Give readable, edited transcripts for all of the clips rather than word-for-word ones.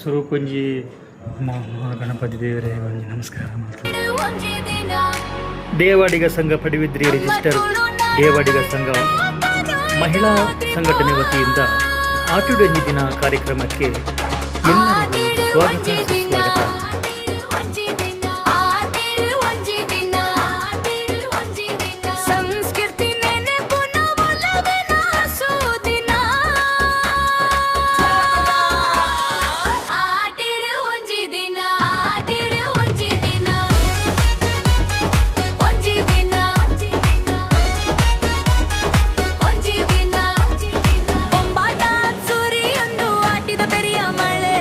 ಸುರುಕೊಂಜಿ ಗಣಪತಿ ದೇವರೇ ಒಂಜಿ ನಮಸ್ಕಾರ ಮಲ್ತುವೆ. ದೇವಾಡಿಗ ಸಂಘ ಪಡುಬಿದ್ರಿ ರಿಜಿಸ್ಟರ್ ದೇವಾಡಿಗ ಸಂಘ ಮಹಿಳಾ ಸಂಘಟನೆ ವತಿಯಿಂದ ಆಟಿಡೊಂಜಿ ದಿನ ಕಾರ್ಯಕ್ರಮಕ್ಕೆ ಎಲ್ಲರಿಗೂ ಸ್ವಾಗತ ಸುಸ್ವಾಗತ. ಸಂಸ್ಕೃತಿ ನೆನಪುನ ಒಲವಿನ ಸೂದಿನ ಆಟಿಡು ಒಂಜಿ ದಿನ ಆಟಿಡು ಒಂಜಿ ದಿನ ಒಂಜಿ ದಿನ ಒಂಜಿ ದಿನ ಬೊಂಬಾಟ ಸೂರಿಯೊಂದು ಆಟಿದ ಪೆರಿಯ ಮಳೆ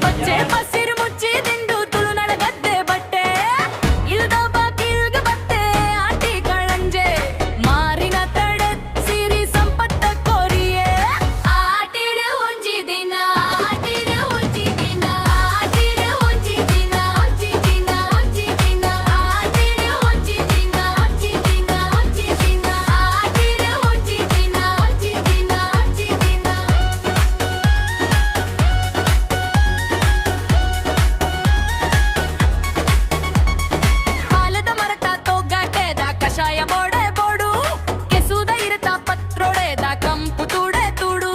ಪಚ್ಚೆ ಪಸಿರು ಮುಚ್ಚಿದಿಂಡು ತುಳುನಾಡ ಗದ್ದೆ ಬಟ್ಟೆ ಇಲ್ದ ಬಾಕಿಲ್ಗ ಬತ್ತೆ ಆಟಿ ಕಳಂಜೆ ಮಾರಿನ ತಡೆ ಸಿರಿ ಸಂಪತ್ತ ಕೋರಿಯೇ ಆಟಿಡು ಒಂಜಿ ದಿನ ಆಟಿಡು ಒಂಜಿ ದಿನ ಆಟಿಡು ಒಂಜಿ ದಿನ ಒಂಜಿ ದಿನ ಒಂಜಿ ದಿನ ಆಟಿಡು ಒಂಜಿ ದಿನ ಒಂಜಿ ದಿನ ಒಂಜಿ ದಿನ ಆಟಿಡು ಒಂಜಿ ದಿನ ಒಂಜಿ ದಿನ ಒಂಜಿ ದಿನ. ಆಲದ ಮರತ ತೊಗಟೆದ ಕಷಾಯ ಬೋಡೆ ಬೋಡು ಕೆಸುದ ಇರತ ಪತ್ರೊಡೆದ ಕಂಪು ತೂಡೆ ತೂಡು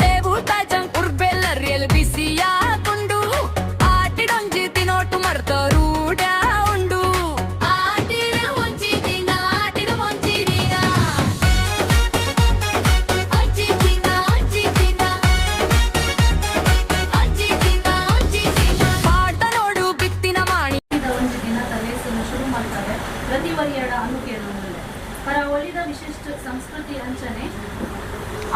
ತೇವು ತಾಜಂ ಉರ್ಬೆಲ್ಲರಿಯಲ್ ಬಿಸಿಯ ತುಂಡು ಆಟಿಡೊಂಜಿ ದಿನೋಟು ಮರ್ತ ರೂಢ ಉಂಡು ಆಟಿಡ ಒಂಜಿ ದಿನ ಆಟಿಡ ಒಂಜಿ ದಿನ ಒಂಜಿ ದಿನ ಒಂಜಿ ದಿನ ಒಂಜಿ ದಿನ ಒಂಜಿ ದಿನ ಪಾಡ್ದ ನೋಡು ಬಿತ್ತಿನ ಮಾಣಿ. ಒಂಜಿ ದಿನತ ಲೇಸನ್ನು ಶುರು ಮಾಡ್ತಾರೆ ಪ್ರತಿ ವರಿಯಡ ಅನುಕೇಳುವುದಿಲ್ಲ ಕರಾವಳಿದ ವಿಶಿಷ್ಟ ಸಂಸ್ಕೃತಿ ಅಂಚನೆ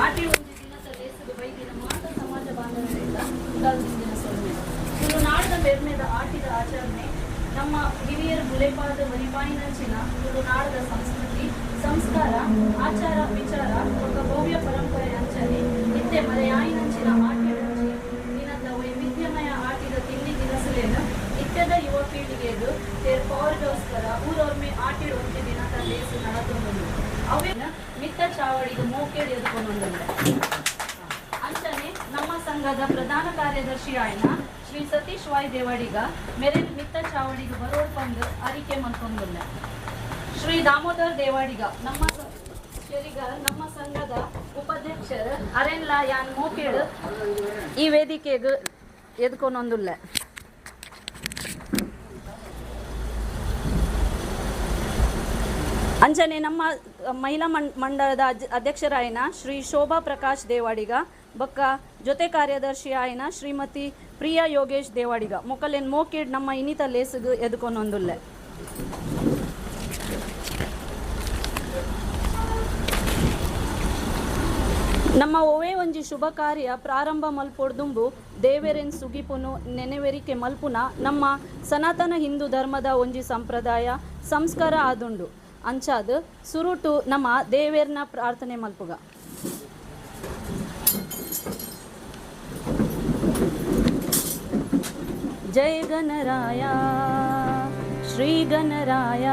ಆಟಿ ಒಂಜಿ ದಿನತ ಲೇಸದ ಬೈದಿನ ಮಾತ ಸಮಾಜ ಬಾಂಧವರಿಂದ ಉದಾಲ್ದಿಂದಿನ ಸೊಲ್ಮೆ. ತುಳುನಾಡದ ಪೆರ್ಮೆದ ಆಟಿದ ಆಚರಣೆ ನಮ್ಮ ಹಿರಿಯರ ಬುಲೆಪಾದ ಮರಿಪಾಯಿನಂಚಿನ ತುಳುನಾಡದ ಸಂಸ್ಕೃತಿ, ಸಂಸ್ಕಾರ, ಆಚಾರ ವಿಚಾರ ಬೊಕ್ಕ ಭವ್ಯ ಪರಂಪರೆ ಅಂಚನೆ ಇತ್ತೆ ಮರೆಯಾಯಿನಂಚಿನ ಆಟಿಡೊಂಜಿ ದಿನದ ವೈವಿಧ್ಯಮಯ ಆಟಿದ ತಿಂಡಿ ತಿನಸುಲೇನ ಇತ್ತೆದ ಯುವ ಪೀಳಿಗೆಗ್ ತೆರ್ಪಾವರೆಗೋಸ್ಕರ ಊರೊರ್ಮೆ ಆಟಿಡ್ ಒಂಜಿ ದಿನತ ಲೇಸ್ ನಡತೊಂದುಂಡು. ಅವೇನ ಮಿತ್ತ ಚಾವಡಿಗ್ ಮೋಕೆಡ್ ಎದುಕೊಂದುಂಡು. ಅಂಚನೆ ನಮ್ಮ ಸಂಘದ ಪ್ರಧಾನ ಕಾರ್ಯದರ್ಶಿ ಆಯ್ನ ಶ್ರೀ ಸತೀಶ್ ವಾಯ್ ದೇವಾಡಿಗ ಮೆರೆನ್ ಮಿತ್ತ ಚಾವಡಿಗೆ ಬರೋಡ್ ಪಂದ್ ಅರಿಕೆ ಮಲ್ತೊಂದುಲ್ಲೆ. ಶ್ರೀ ದಾಮೋದರ್ ದೇವಾಡಿಗ ನಮ್ಮ ಶೆರಿಗಾರ್ ನಮ್ಮ ಸಂಘದ ಉಪಾಧ್ಯಕ್ಷರು ಅರೆನ್ಲ ಯಾನ್ ಮೋಕೇಡ್ ಈ ವೇದಿಕೆಗ್ ಎದ್ಕೊನೊಂದುಲ್ಲೆ. ಅಂಚನೆ ನಮ್ಮ ಮಹಿಳಾ ಮಂಡಳದ ಅಧ್ಯಕ್ಷರಾಯನ ಶ್ರೀ ಶೋಭಾ ಪ್ರಕಾಶ್ ದೇವಾಡಿಗ ಬೊಕ್ಕ ಜೊತೆ ಕಾರ್ಯದರ್ಶಿ ಆಯನ ಶ್ರೀಮತಿ ಪ್ರಿಯಾ ಯೋಗೇಶ್ ದೇವಾಡಿಗ ಮೊಕಲೆನ್ ಮೋಕೇಡ್ ನಮ್ಮ ಇನಿತ ಲೇಸುಗು ಎದುಕೊನೊಂದುಲ್ಲೆ. ನಮ್ಮ ಒವೇ ಒಂಜಿ ಶುಭ ಕಾರ್ಯ ಪ್ರಾರಂಭ ಮಲ್ಪೊಡ್ದುಂಬು ದೇವೆರೆನ್ ಸುಗಿಪುನು ನೆನೆವೆರಿಕೆ ಮಲ್ಪುನ ನಮ್ಮ ಸನಾತನ ಹಿಂದೂ ಧರ್ಮದ ಒಂಜಿ ಸಂಪ್ರದಾಯ ಸಂಸ್ಕಾರ ಆದುಂಡು. ಅಂಚಾದ್ ಸುರುಟು ನಮ್ಮ ದೇವೆರ್ನ ಪ್ರಾರ್ಥನೆ ಮಲ್ಪುಗ. ಜಯ ಗಣರಾಯ ಶ್ರೀ ಗಣರಾಯ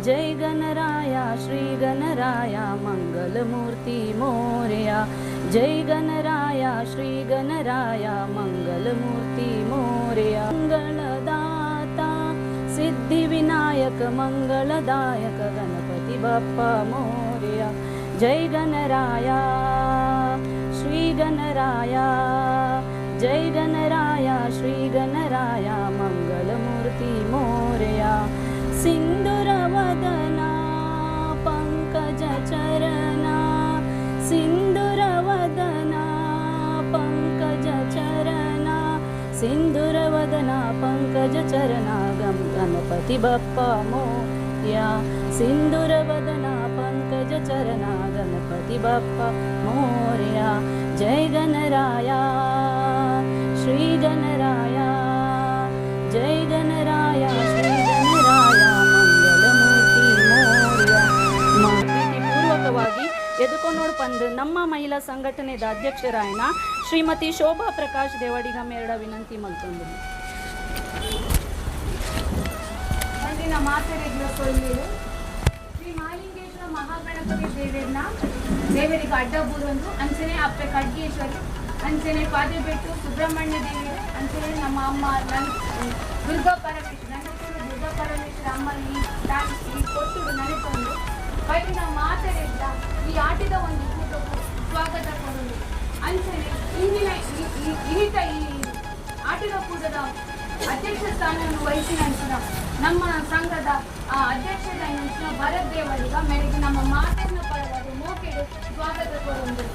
ಜಯ ಗಣರಾಯ ಶ್ರೀ ಗಣರಾಯ ಮಂಗಲಮೂರ್ತಿ ಮೋರೆಯ ಜಯ ಗಣರಾಯ ಶ್ರೀ ಗಣರಾಯ ಮಂಗಲಮೂರ್ತಿ ಮೋರೆಯ ಮಂಗಳದಾತ ಸಿದ್ಧಿವಿನಾಯಕ ಮಂಗಳದಾಯಕ ಗಣಪತಿ ಬಪ್ಪ ಮೋರೆಯ ಜಯ ಗಣರಾಯ ಶ್ರೀ ಗಣರಾಯ ಜಯ ಗಣರಾಯ ಶ್ರೀ ಗಣರಾಯ ಮಂಗಳಮೂರ್ತಿ ಮೋರೆಯ ಸಿಂಧುರವದನ ಪಂಕಜ ಚರಣ ಸಿಂಧುರವದನ ಪಂಕಜ ಚರಣ ಸಿಂಧುರವದನ ಪಂಕಜ ಚರಣ ಗಂ ಗಣಪತಿ ಬಪ್ಪ ಮೋರ್ಯ ಸಿಂಧುರವದನ ಪಂಕಜ ಚರಣ ಗಣಪತಿ ಬಪ್ಪ ಮೋರ್ಯ ಜಯ ಗಣರಾಯ ಶ್ರೀ ಗಣರಾಯ ಜಯ ಗಣರಾಯ ಶ್ರೀ ಗಣರಾಯ ಮಂಗಲಮೂರ್ತಿ ಮೋರ್ಯ. ಪ್ರೀತಿಪೂರ್ವಕವಾಗಿ ಎದುಕೊನೋಡ್ ಪಂದ್ ನಮ್ಮ ಮಹಿಳಾ ಸಂಘಟನೆದ ಅಧ್ಯಕ್ಷರಾಯನ ಶ್ರೀಮತಿ ಶೋಭಾ ಪ್ರಕಾಶ್ ದೇವಾಡಿಗ ಮೇರಡ ವಿನಂತಿ ಮಲ್ತೊಂದು. ಮುಂದಿನ ಮಾತೆರೆಗ್ಲ ಸೊಲ್ಮೆಲು. ಶ್ರೀ ಮಹಾಲಿಂಗೇಶ್ವರ ಮಹಾಗಣಪತಿ ದೇವರನ್ನ ದೇವರಿಗೆ ಅಡ್ಡ ಬೂರೊಂದು ಅಂಚನೆ ಅಪ್ಪೆ ಖಡ್ಗೇಶ್ವರಿ ಅಂಚನೆ ಪಾದೆಬೆಟ್ಟು ಸುಬ್ರಹ್ಮಣ್ಯ ದೇವಿ ಅಂಚನೆ ನಮ್ಮ ಅಮ್ಮ ನನ್ನ ದುರ್ಗಾ ಪರಮೇಶ್ವರ ನನ್ನ ದುರ್ಗಾ ಪರಮೇಶ್ವರ ಅಮ್ಮ ಈ ಈ ಕೊಟ್ಟುಡು ನಡೆಕೊಂಡು ಬೈದಿನ ಮಾತೆರೆಡ್ಲ ಈ ಆಟಿದ ಒಂದು ಕೂಟಕ್ಕೂ ಸ್ವಾಗತ ಕೊಡಲು ಅಂಚನೆ ಇಂದಿನ ಇನ್ನಿತ ಈ ಆಟಿದ ಕೂಟದ ಅಧ್ಯಕ್ಷ ಸ್ಥಾನವನ್ನು ವಹಿಸಿನಂಚಿನ ನಮ್ಮ ಸಂಘದ ಅಧ್ಯಕ್ಷದ ನಂಚಿನ ಭರತ್ ದೇವರಿಗ ಮೇರೆಗೆ ನಮ್ಮ ಮಾತನ್ನ ಪರವಾದ ಮೋಕೆಡು ಸ್ವಾಗತ ಕೊಡುವುದು.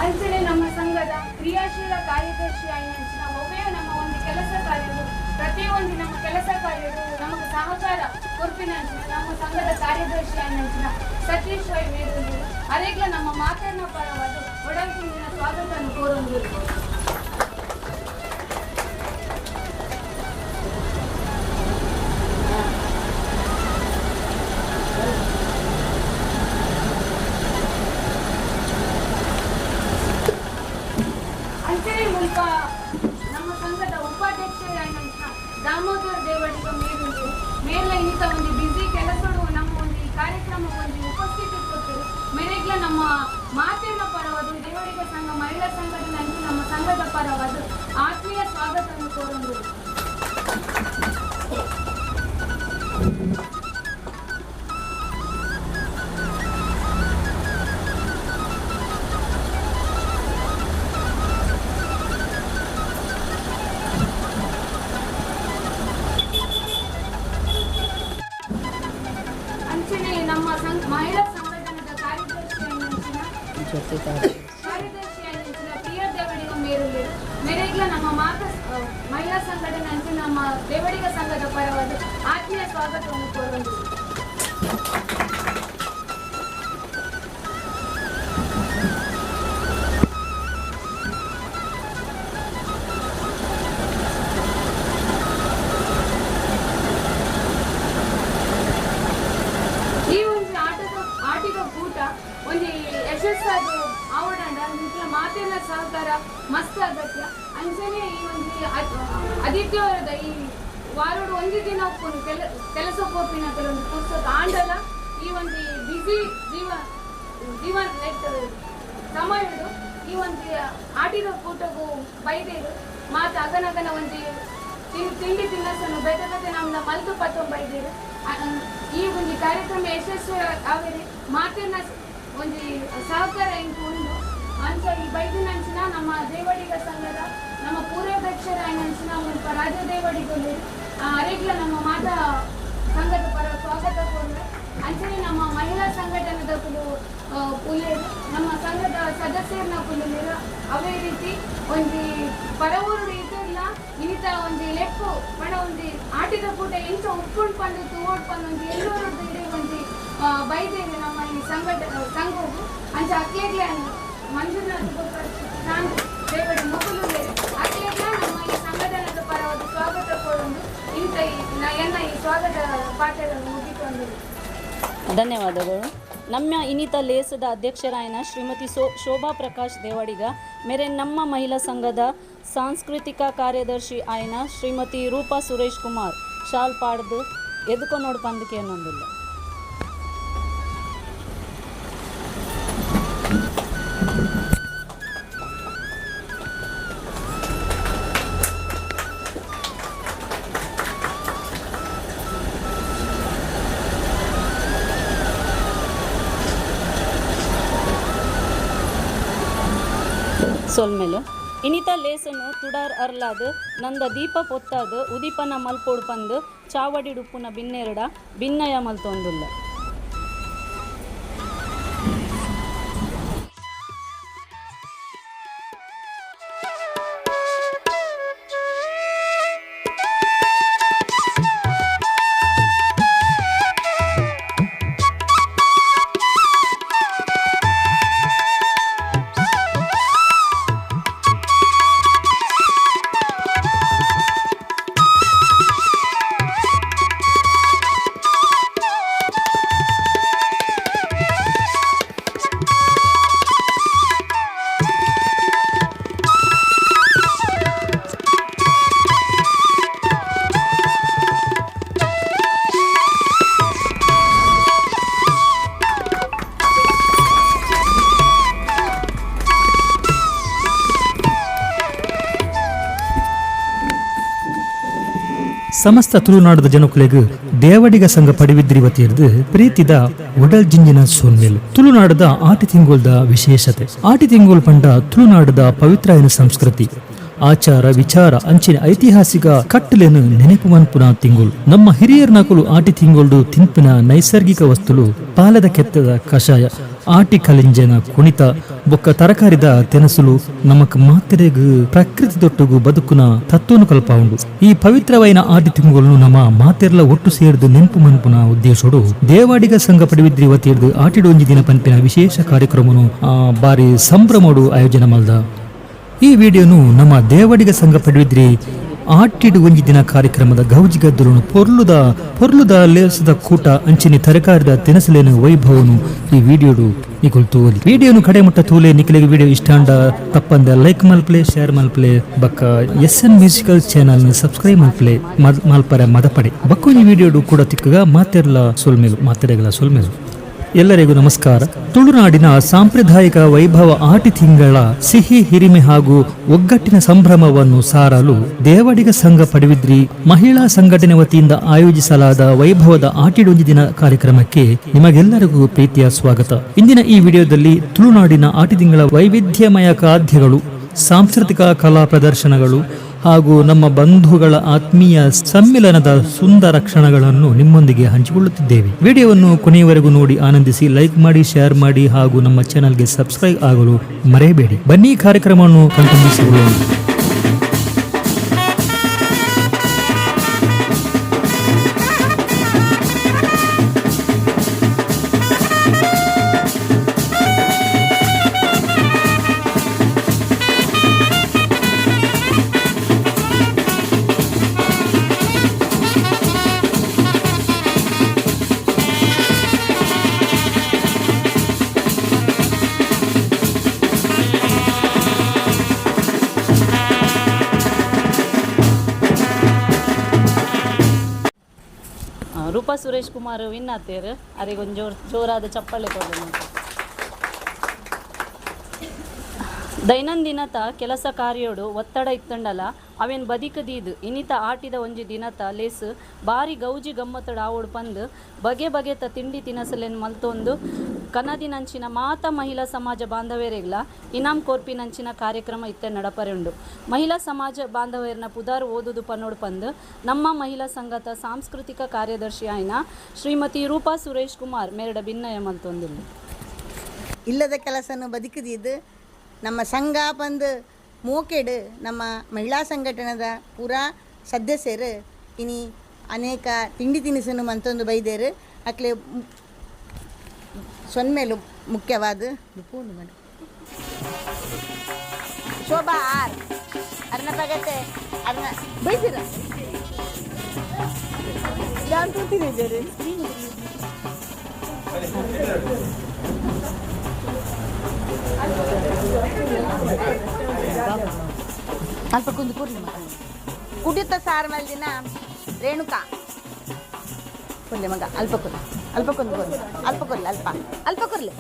ಅಂಚನೆ ನಮ್ಮ ಸಂಘದ ಕ್ರಿಯಾಶೀಲ ಕಾರ್ಯದರ್ಶಿ ಆಯಿನಂಚಿನ ಒಬ್ಬೆಯ ನಮ್ಮ ಒಂದು ಕೆಲಸ ಕಾರ್ಯವು ಪ್ರತಿಯೊಂದು ನಮ್ಮ ಕೆಲಸ ಕಾರ್ಯವು ನಮಗೆ ಸಹಕಾರ ಕೊರ್ಪಿನಂಚಿನ ನಮ್ಮ ಸಂಘದ ಕಾರ್ಯದರ್ಶಿ ಆಯಿನಂಚಿನ ಸತೀಶ್ ವೈ ಮೇರುಂದು ಅರೇಗ್ಲ ನಮ್ಮ ಮಾತನ್ನ ಪರವಾದ ಒಡಲ್ಕುಂದಿನ ಸ್ವಾಗತವನ್ನು ಕೋರೊಂದು. ಅಂಚನೆ ಮೂಲಕ ನಮ್ಮ ಸಂಘದ ಉಪಾಧ್ಯಕ್ಷರಾದಂಥ ದಾಮೋದರ ದೇವಡಿಗ ಮೇರುಂದು ಮೇಲ ಇನ್ನಿತ ಒಂದು ಬ್ಯುಸಿ ಕೆಲಸಡು ನಮ್ಮ ಒಂದು ಈ ಕಾರ್ಯಕ್ರಮ ಒಂದು ಉಪಸ್ಥಿತಿ ಕೊಟ್ಟರು ಮೇರೆಗ್ಲ ನಮ್ಮ ಮಾತಿನ ಪರವಾದ ದೇವಡಿಗ ಸಂಘ ಮಹಿಳಾ ಸಂಘದ ನಂತರ ನಮ್ಮ ಸಂಘದ ಪರವಾದ ಆತ್ಮೀಯ ಸ್ವಾಗತವನ್ನು ಕೋರೊಂದು. ಅಂಚನೆ ನಮ್ಮ ಮಹಿಳಾ ಸಂಘಟನದ ಕಾರ್ಯದರ್ಶಿ ಪ್ರಿಯ ದೇವಡಿಗ ಮೇರುಲ್ಲಿ ಮೇರೆಗ್ಲ ನಮ್ಮ ಮಾತ ಮಹಿಳಾ ಸಂಘಟನೆ ಅಂಚೆ ನಮ್ಮ ದೇವಡಿಗ ಸಂಘದ ಪರವಾದ ಆತ್ಮೀಯ ಸ್ವಾಗತವನ್ನು ಕೋರೊಂದು. ಈ ಒಂದು ಆಟಿದ ಕೂಟ ಒಂದು ಯಶಸ್ಸಾದ ಆವಡಂಡ ನಿಕ್ಲ ಮಾತಿನ ಸಹಕಾರ ಮಸ್ತ್ ಅಗತ್ಯ. ಅಂಚನೆ ಈ ಒಂದು ಆದಿತ್ಯವಾರದ ಈ ವಾರೋಡು ಒಂದು ದಿನ ಕೆಲಸ ಪೋಪಿನ ಕೆಲವೊಂದು ಪುಸ್ತಕ ಆಂಡಲ ಈ ಒಂದು ಬ್ಯುಸಿ ಜೀವನ ಸಮಯಡು ಈ ಒಂದು ಆಟಿದ ಕೂಟಗೂ ಬೈದೇರು ಮಾತು ಅಗನಗನ ಒಂದು ತಿಂಡಿ ತಿನ್ನಸನ್ನು ಬೇತೆ ಬೇತೆ ನಮ್ಮ ಮಲ್ತು ಪತ್ತೊಂದು ಬೈದೇರು. ಈ ಒಂದು ಕಾರ್ಯಕ್ರಮ ಯಶಸ್ವಿ ಆವೇರಿ ಮಾತಿನ ಒಂದು ಸಹಕಾರ ಇಂಕು ಉಂಡು. ಅಂಚ ಈ ಬೈದಿನಂಚಿನ ನಮ್ಮ ದೇವಡಿಗ ಸಂಘದ ನಮ್ಮ ಪೂರ್ವಾಧ್ಯಕ್ಷರ ಅಂಚಿನ ಮುಲ್ಪ ರಾಜ ದೇವಡಿಗರು ಅರೆಗ್ಲ ನಮ್ಮ ಮಾತಾ ಸಂಘದ ಪರ ಸ್ವಾಗತ ಕೊಡ್ರೆ. ಅಂಚನೆ ನಮ್ಮ ಮಹಿಳಾ ಸಂಘಟನದ ಕುಲು ಉಲ್ಲೇರು ನಮ್ಮ ಸಂಘದ ಸದಸ್ಯರನ್ನ ಕುಲು ಅವೇ ರೀತಿ ಒಂದು ಪರವೂರು ರೀತಿಯಲ್ಲ ಇನ್ನಿತ ಒಂದು ಲೆಕ್ಕು ಪಣ ಒಂದು ಆಟಿದ ಕೂಟ ಎಂಚ ಉಪ್ಪುಂಡು ಪಂದು ತೂವೋಡ್ ಪಂದು ಒಂದು ಎಲ್ಲೂರು ಒಂದು ಬೈದೇರು ನಮ್ಮ ಈ ಸಂಘವು. ಅಂಚ ಅಕ್ಲೇಗ್ಲ ಮಂಜುನಾಥ್ ನಾನು ದೇವಡಿ ಮೊಬಲು ಅಕ್ಲೇಗ್ಲ ನಮ್ಮ ಈ ಸಂಘಟನದ ಪರವಾದ ಸ್ವಾಗತ ಕೊಡೊಂದು ಇಂಥ ಎನ್ನ ಈ ಸ್ವಾಗತ ಪಾಠಗಳನ್ನು ಮುಗಿಕೊಂಡು. ಧನ್ಯವಾದಗಳು. ನಮ್ಮ ಇನ್ನಿತ ಲೇಸದ ಅಧ್ಯಕ್ಷರಾಯನ ಶ್ರೀಮತಿ ಶೋಭಾ ಪ್ರಕಾಶ್ ದೇವಡಿಗ ಮೇರೆ ನಮ್ಮ ಮಹಿಳಾ ಸಂಘದ ಸಾಂಸ್ಕೃತಿಕ ಕಾರ್ಯದರ್ಶಿ ಆಯನ ಶ್ರೀಮತಿ ರೂಪಾ ಸುರೇಶ್ ಕುಮಾರ್ ಶಾಲ್ ಪಾಡ್ದು ಎದ್ಕೊ ನೋಡು ಪಂದಕ್ಕೆ ಅನ್ನೊಂದಿಲ್ಲ. ಸೊಲ್ಮೆಲು ಇನಿತ ಲೇಸನು ತುಡಾರ್ ಅರ್ಲಾದ್ ನಂದ ದೀಪ ಪೊತ್ತಾದ್ ಉದೀಪನ ಮಲ್ಪೋಡು ಪಂದು ಚಾವಡಿಡುಪ್ಪುನ ಬಿನ್ನೆರಡ ಬಿನ್ನಯ ಮಲ್ತೊಂದುಲ್ಲ. ಸಮಸ್ತ ತುಳುನಾಡದ ಜನಕುಲೆಗ್ ದೇವಡಿಗ ಸಂಘ ಪಡುಬಿದ್ರಿ ವತಿರ್ದು ಪ್ರೀತಿದ ಉಡಲ್ ಜಿಂಜಿನ ಸೊನ್ನೆಲು. ತುಳುನಾಡದ ಆಟಿ ತಿಂಗೊಲ್ದ ವಿಶೇಷತೆ. ಆಟಿ ತಿಂಗೊಲ್ ಪಂಡ ತುಳುನಾಡದ ಪವಿತ್ರ ಸಂಸ್ಕೃತಿ, ಆಚಾರ ವಿಚಾರ ಅಂಚಿನ ಐತಿಹಾಸಿಕ ಕಟ್ಟಲೆನು ನೆನಪು ಮನ್ಪುನ ತಿಂಗುಲ್. ನಮ್ಮ ಹಿರಿಯರ್ ನಕುಲು ಆಟಿ ತಿಂಗೊಲ್ಡು ತಿನ್ಪಿನ ನೈಸರ್ಗಿಕ ವಸ್ತುಲು ಪಾಲದ ಕೆತ್ತದ ಕಷಾಯ, ಆಟಿ ಕಲಿಂಜನ ಕುಣಿತ ಬೊಕ್ಕ ತರಕಾರಿದ ತೆನಸುಲು ನಮಕ್ ಮಾತೆರೆಗ್ ಪ್ರಕೃತಿ ದೊಟ್ಟುಗು ಬದುಕುನ ತತ್ವನು ಕಲ್ಪ ಉಂಡು. ಈ ಪವಿತ್ರವೈನ ಆಟಿ ತಿಂಗೊಲ್ನು ನಮ್ಮ ಮಾತೆರ್ಲ ಒಟ್ಟು ಸೇರ್ದು ನೆನಪು ಮನ್ಪುನ ಉದ್ದೇಶೋಡು ದೇವಾಡಿಗ ಸಂಘ ಪಡುಬಿದ್ರಿ ವತಿರ್ದು ಆಟಿಡೊಂಜಿ ದಿನ ಪನ್ಪಿನ ವಿಶೇಷ ಕಾರ್ಯಕ್ರಮನು ಬಾರಿ ಸಂಭ್ರಮೋಡು ಆಯೋಜನೆ ಮಲ್ದ. ಈ ವಿಡಿಯೋನು ನಮ್ಮ ದೇವಡಿಗ ಸಂಘ ಪಡುಬಿದ್ರಿ ಆಟಿಡು ಒಂಜಿ ದಿನ ಕಾರ್ಯಕ್ರಮದ ಗೌಜಿ ಗದ್ದಲುನು ಪೊರ್ಲುದ ಪೊರ್ಲುದ ಲೇಸದ ಕೂಟ ಅಂಚಿನಿ ತರಕಾರಿದ ತಿನಸಲೇನು ವೈಭವನು ಈ ವಿಡಿಯೋಡು ನಿಕುಲ್ ತೂವಲಿ. ವಿಡಿಯೋನು ಕಡೆ ಮುಟ್ಟ ತೂಲೆ. ನಿಕಲೆಗ್ ವಿಡಿಯೋ ಇಷ್ಟ ಆಂಡ ತಪ್ಪಂದೆ ಲೈಕ್ ಮಲ್ಪ್ಲೆ, ಶೇರ್ ಮಲ್ಪ್ಲೆ, ಬಕ್ಕ ಎಸ್ ಎನ್ ಮ್ಯೂಸಿಕಲ್ ಚಾನಲ್ ಸಬ್ಸ್ಕ್ರೈಬ್ ಮಲ್ಪ್ಲೆ ಮಲ್ಪರೆ ಮದಪಡೆ. ಬಕ್ಕೊಂಜಿ ವಿಡಿಯೋಡು ಕೂಡ ತಿಕ್ಕಗ. ಮಾತೆರ್ಲ ಸೊಲ್ಮೆಲು, ಮಾತೆರೆಗಳ ಸೊಲ್ಮೆಲು. ಎಲ್ಲರಿಗೂ ನಮಸ್ಕಾರ. ತುಳುನಾಡಿನ ಸಾಂಪ್ರದಾಯಿಕ ವೈಭವ ಆಟಿ ತಿಂಗಳ ಸಿಹಿ ಹಿರಿಮೆ ಹಾಗೂ ಒಗ್ಗಟ್ಟಿನ ಸಂಭ್ರಮವನ್ನು ಸಾರಲು ದೇವಡಿಗ ಸಂಘ ಪಡುಬಿದ್ರಿ ಮಹಿಳಾ ಸಂಘಟನೆ ವತಿಯಿಂದ ಆಯೋಜಿಸಲಾದ ವೈಭವದ ಆಟಿಡೊಂಜಿ ದಿನ ಕಾರ್ಯಕ್ರಮಕ್ಕೆ ನಿಮಗೆಲ್ಲರಿಗೂ ಪ್ರೀತಿಯ ಸ್ವಾಗತ. ಇಂದಿನ ಈ ವಿಡಿಯೋದಲ್ಲಿ ತುಳುನಾಡಿನ ಆಟಿ ತಿಂಗಳ ವೈವಿಧ್ಯಮಯ ಖಾದ್ಯಗಳು, ಸಾಂಸ್ಕೃತಿಕ ಕಲಾ ಪ್ರದರ್ಶನಗಳು ಹಾಗೂ ನಮ್ಮ ಬಂಧುಗಳ ಆತ್ಮೀಯ ಸಮ್ಮಿಲನದ ಸುಂದರ ಕ್ಷಣಗಳನ್ನು ನಿಮ್ಮೊಂದಿಗೆ ಹಂಚಿಕೊಳ್ಳುತ್ತಿದ್ದೇವೆ. ವಿಡಿಯೋವನ್ನು ಕೊನೆಯವರೆಗೂ ನೋಡಿ ಆನಂದಿಸಿ. ಲೈಕ್ ಮಾಡಿ, ಶೇರ್ ಮಾಡಿ ಹಾಗೂ ನಮ್ಮ ಚಾನೆಲ್ಗೆ ಸಬ್ಸ್ಕ್ರೈಬ್ ಆಗಲು ಮರೆಯಬೇಡಿ. ಬನ್ನಿ, ಕಾರ್ಯಕ್ರಮವನ್ನು ಕಣ್ತುಂಬಿಸಿಕೊಳ್ಳೋಣ. ರೂಪಾ ಸುರೇಶ್ ಕುಮಾರ್ ವಿನ್ ಆತೇರು. ಅರೆಗೊಂದು ಜೋರ್ ಜೋರಾದ ಚಪ್ಪಾಳೆ ಕೊಡೋಣ. ದೈನಂದಿನತ ಕೆಲಸ ಕಾರ್ಯೋಡು ಒತ್ತಡ ಇತ್ತಂಡಲ ಅವೇನ್ ಬದಿಕದೀದ್ ಇನಿತ ಆಟಿದ ಒಂಜಿ ದಿನತ ಲೇಸ್ ಬಾರಿ ಗೌಜಿ ಗಮ್ಮತ್ತಡ ಆವೋಡು ಪಂದ್ ಬಗೆ ಬಗೆತ ತಿಂಡಿ ತಿನಸಲೆನ್ ಮಲ್ತೊಂದು ಕನದಿನಂಚಿನ ಮಾತ ಮಹಿಳಾ ಸಮಾಜ ಬಾಂಧವ್ಯರೆಗ್ಲ ಇನಾಮ್ ಕೋರ್ಪಿನಂಚಿನ ಕಾರ್ಯಕ್ರಮ ಇತ್ತೆ ನಡಪರೆ ಉಂಡು. ಮಹಿಳಾ ಸಮಾಜ ಬಾಂಧವ್ಯರ್ನ ಪುದಾರ್ ಓದುದು ಪನ್ನೋಡು ಪಂದ್ ನಮ್ಮ ಮಹಿಳಾ ಸಂಘದ ಸಾಂಸ್ಕೃತಿಕ ಕಾರ್ಯದರ್ಶಿ ಆಯ್ನ ಶ್ರೀಮತಿ ರೂಪಾ ಸುರೇಶ್ ಕುಮಾರ್ ಮೇರಡ ಭಿನ್ನಯ ಮಲ್ತೊಂದಿಲ್ಲ. ಇಲ್ಲದ ಕೆಲಸನು ಬದುಕಿದಿದ್ದು ನಮ್ಮ ಸಂಘ ಬಂದು ಮೋಕೆಡು ನಮ್ಮ ಮಹಿಳಾ ಸಂಘಟನೆದ ಪೂರಾ ಸದಸ್ಯರು ಇನಿ ಅನೇಕ ತಿಂಡಿ ತಿನಿಸನ್ನು ಮಂತೊಂದು ಬೈದೇರು. ಅಕ್ಲೆ ಸೊನ್ಮೇಲು ಮುಖ್ಯವಾದ ಪೂರ್ಣ ಮಾಡಿ ಶೋಭಾ ಆರ್ ಅರ್ನ ಪಗತೆ ಅರ್ನ ಬೈದಿರ ನಾನು ಕೂತಿದ್ದೇನೆ. ಅಲ್ಪ ಕುಂದು ಕೂರ್ಲಿ ಮಗ. ಕುಡಿತ ಸಾರು ಮಲ್ದಿನ ರೇಣುಕಾ ಕೊರ್ಲೆ ಮಗ. ಅಲ್ಪ ಕೊರ್ಲಿ, ಅಲ್ಪ ಕೊಂದು ಕೊರ್ಲಿ, ಅಲ್ಪ ಕೊರ್ಲಿ, ಅಲ್ಪ ಅಲ್ಪ ಕೊರ್ಲಿ.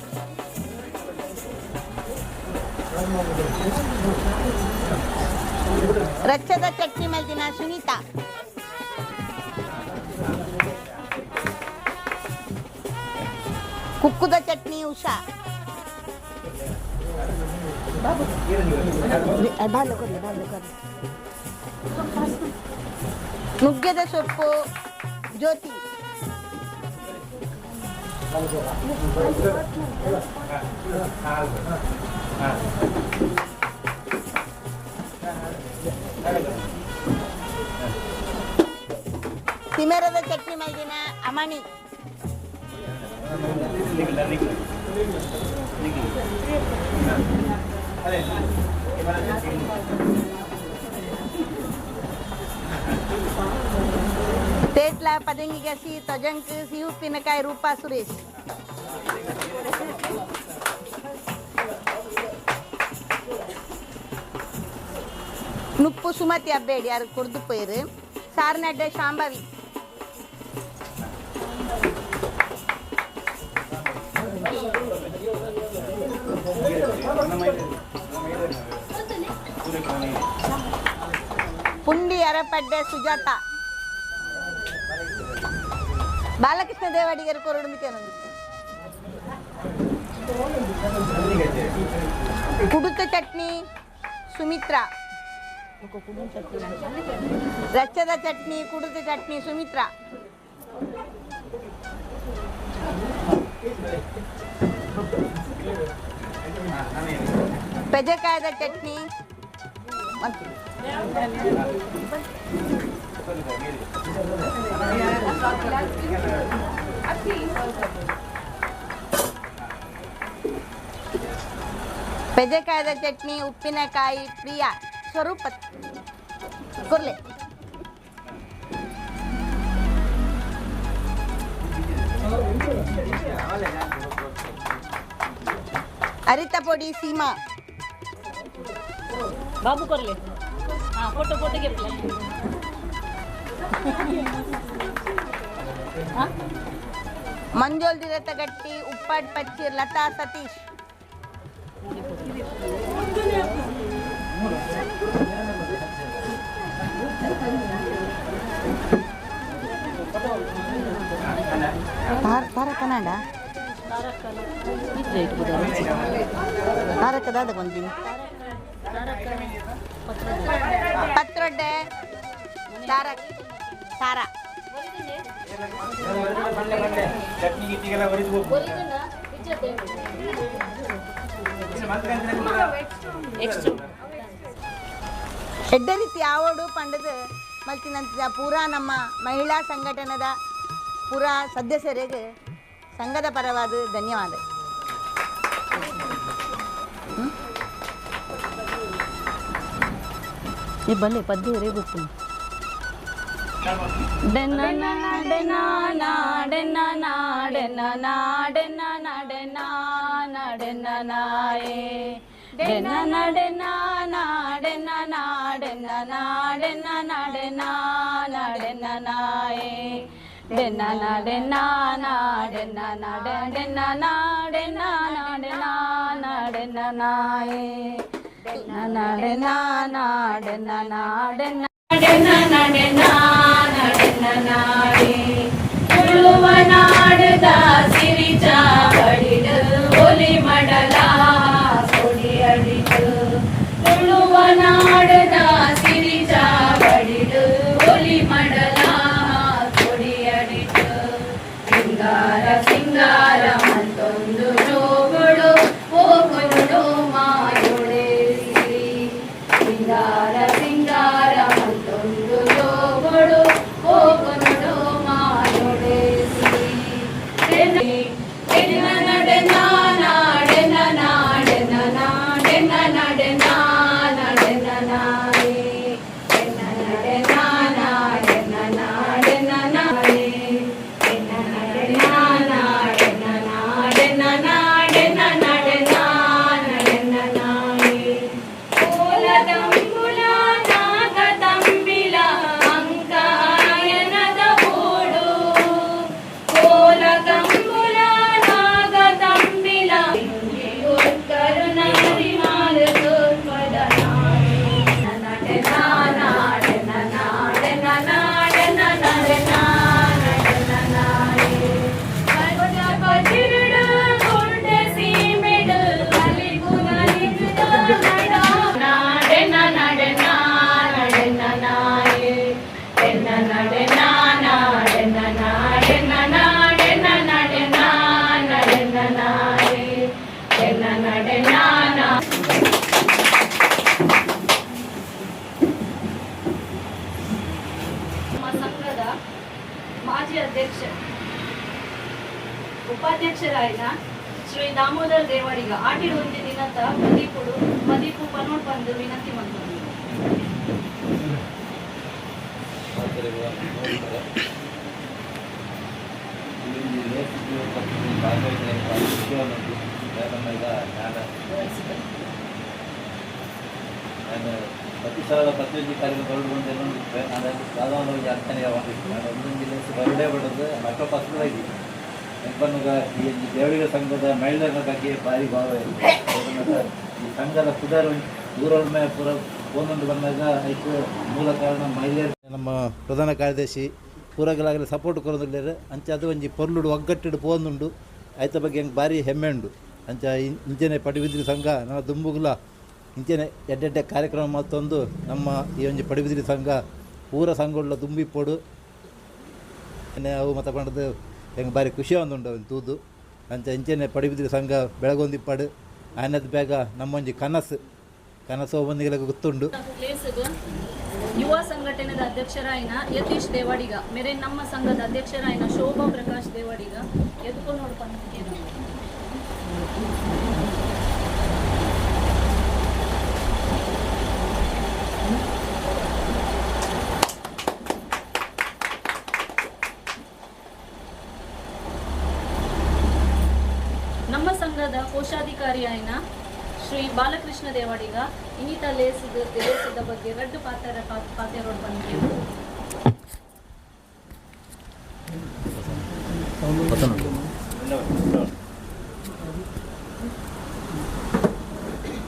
ರಚ್ಚದ ಚಟ್ನಿ ಮಲ್ದಿನ ಸುನೀತಾ. ಕುಕ್ಕುದ ಚಟ್ನಿ ಉಷಾ. ಬಾಲ ಕೊರ್ಲಿ, ಬಾಲ ಕೊರ್ಲಿ. ನುಗ್ಗೆದ ಸೊಪ್ಪು ಜ್ಯೋತಿ. ತಿಮೆರದ ಚಟ್ನಿ ಮಲ್ದಿನ ಅಮಣಿ. ತೇಟ್ಲ ಪದಂಗಿಗಸಿ ತೊಜಂಕ್ ಸಿಹಿ ಉಪ್ಪಿನಕಾಯಿ ರೂಪಾ ಸುರೇಶ್. ನುಪ್ಪು ಸುಮತಿ ಅಬ್ಬೇಡಿ ಯಾರು ಕುರ್ದು ಪೋಯಿರು. ಸಾರ್ನಡ್ಡೆ ಶಾಂಭವಿ. ಪುಂಡಿ ಅರಪಡ್ಡೆ ಸುಜಾತ. ಬಾಲಕೃಷ್ಣ ದೇವಾಡಿಗರ ಕೊರಡು ಕೇನೊಂದು. ಕುಡುತ ಚಟ್ನಿ ಸುಮಿತ್ರಾ. ರಚ್ಚದ ಚಟ್ನಿ ಕುಡುತ ಚಟ್ನಿ ಸುಮಿತ್ರಾ. ಪೆಜಕಾಯದ ಚಟ್ನಿ ಪೆಜಕಾಯದ ಚಟ್ನಿ ಉಪ್ಪಿನಕಾಯಿ ಪ್ರಿಯಾ ಸ್ವರೂಪ ಕೊರ್ಲೆ. ಅರಿತ ಪೊಡಿ ಸೀಮಾ. ಬಾಬು ಕೊರ್ಲೆ. ಹಾ ಫೋಟೋ ಫೋಟೋಗೆ. ಮಂಜೋಲ್ ದಿರತ ಗಟ್ಟಿ ಉಪ್ಪಾಡ್ ಪಚ್ಚೀರ್ ಲತಾ ಸತೀಶ್. ತಾರಕ ನಾಡ ತಾರಕ ದಾದ ಕೊಂದಿನಿ ಪತ್ರೊಡ್ಡೆ ತಾರಕ್ ತಾರ. ಎಡ್ಡೆ ರೀತಿ ಯಾವಡು ಪಂಡದ ಮಲ್ತಿನಂತ ಪೂರಾ ನಮ್ಮ ಮಹಿಳಾ ಸಂಘಟನದ ಪೂರಾ ಸದಸ್ಯರಿಗೆ ಸಂಘದ ಪರವಾದ ಧನ್ಯವಾದ. ಈ ಬನ್ನಿ ಪದ್ಯ ಗೊತ್ತು. ತುಳುವನಾಡದ ಸಿರಿಚಾವಡಿಡು ಒಲಿ ಮಡಲ ಕೊಡಿಯಡಿಡು. ತುಳುವನಾಡದ ಸಿರಿಚಾವಡಿಡು ಒಲಿ ಮಡಲ ಕೊಡಿಯಡಿಡು. ಸಿಂಗಾರ ಸಿಂಗಾರ ಮತ್ತೊಂದು ಜೋಗುಳು ಹೋಗುಳು ಮಾಯೋಡೆ ಸಿರಿ. ಸಿಂಗಾರ ಸಿಂಗಾರ ಮತ್ತೊಂದು ಜೋಗುಳು ಹೋಗುಳು ಮಾಯೋಡೆ ಸಿರಿ. ನಮ್ಮ ಸಂಘದ ಮಾಜಿ ಅಧ್ಯಕ್ಷ ಉಪಾಧ್ಯಕ್ಷರಾಯಿನ ಶ್ರೀ ದಾಮೋದರ್ ದೇವಾಡಿಗ ಆಟಿಡು ಒಂಜಿ ದಿನತ ಮದೀಪುಡು ಮದೀಪು ಪನೋಟ್ ಬಂದು ವಿನಂತಿ ಮಂತೊಂದು. ನಾನು ಪ್ರತಿ ಸಲ ಪ್ರತಿಯೊಂದು ಕಾರ್ಯ ಬರಡು ಬಂದು ಎಲ್ಲ ನಾನು ಸಾಧಾರಣ ಅರ್ಥನೇ ಯಾವಾಗ ನಾನು ಒಂದೊಂದು ಜಿಲ್ಲೆ ಬರಡೇ ಬಡೋದು ಮಕ್ಕಳ ಪಕ್ಕದ ಇದ್ದೀನಿ. ಬಂದಾಗ ಈ ದೇವಳಿಗ ಸಂಘದ ಮಹಿಳೆಯರ ಬಗ್ಗೆ ಭಾರಿ ಗೌರವ ಇದೆ. ಈ ಸಂಘದ ಪುದರ್ ಊರೊಮ್ಮೆ ಪುರ ಒಂದೊಂದು ಬಂದಾಗ ಐಕು ಮೂಲ ಕಾರಣ ಮಹಿಳೆಯರು. ನಮ್ಮ ಪ್ರಧಾನ ಕಾರ್ಯದರ್ಶಿ ಪೂರಗಲಾಗಲಿ ಸಪೋರ್ಟ್ ಕೊರೊಂದುಲ್ಲೆರ್ ಅಂಚ ಅದು ಒಂಜಿ ಪೊರ್ಲುಡು ಒಗ್ಗಟ್ಟುಡು ಪೋವೊಂದುಂಡು ಐತ ಬಗ್ಗೆ ಎಂಕ್ ಬಾರಿ ಹೆಮ್ಮೆ ಉಂಡು ಅಂಚ ಇಂಚನೆ ಪಡುಬಿದ್ರಿ ಸಂಘ ನಮ್ಮ ದುಂಬುಗುಲ ಇಂಚನೆ ಎಡ್ಡೆಡ್ಡೆ ಕಾರ್ಯಕ್ರಮ ಮಲ್ತೊಂದು ನಮ್ಮ ಈ ಒಂಜಿ ಪಡುಬಿದ್ರಿ ಸಂಘ ಪೂರ ಸಂಘೊಡ್ಲ ದುಂಬಿಪ್ಪೊಡು ಅವು ಮತ ಪಂಡದು ಎಂಕ್ ಬಾರಿ ಖುಷಿ ಆವೊಂದುಂಡು ಅವೆನ್ ತೂದು ಅಂಚ ಇಂಚನೆ ಪಡುಬಿದ್ರಿ ಸಂಘ ಬೆಳಗೊಂದಿಪ್ಪಡು ಆನದ ಬೇಗ ನಮ್ಮೊಂಜಿ ಕನಸು ಕನಸು ಒಬ್ಬೊಂದಿಗೆ ಗೊತ್ತುಂಡು. ಯುವ ಸಂಘಟನೆದ ಅಧ್ಯಕ್ಷರಾಯಿನ ಯತೀಶ್ ದೇವಾಡಿಗ ಮೇರೆ ನಮ್ಮ ಸಂಘದ ಅಧ್ಯಕ್ಷರಾಯಿನ ಶೋಭಾ ಪ್ರಕಾಶ್ ದೇವಾಡಿಗ ಎದ್ಕೊಂಡು ನೋಡ್ಕೊಂಡು. ನಮ್ಮ ಸಂಘದ ಕೋಶಾಧಿಕಾರಿಯಾಯಿನ ಶ್ರೀ ಬಾಲಕೃಷ್ಣ ದೇವಾಡಿಗ ಇನ್ನಿತ ಲೇಸದ ಬಗ್ಗೆ ರಡ್ಡು ಪಾತ್ರ ಪಾತೆರೋಡ್ ಬಂದಿದೆ.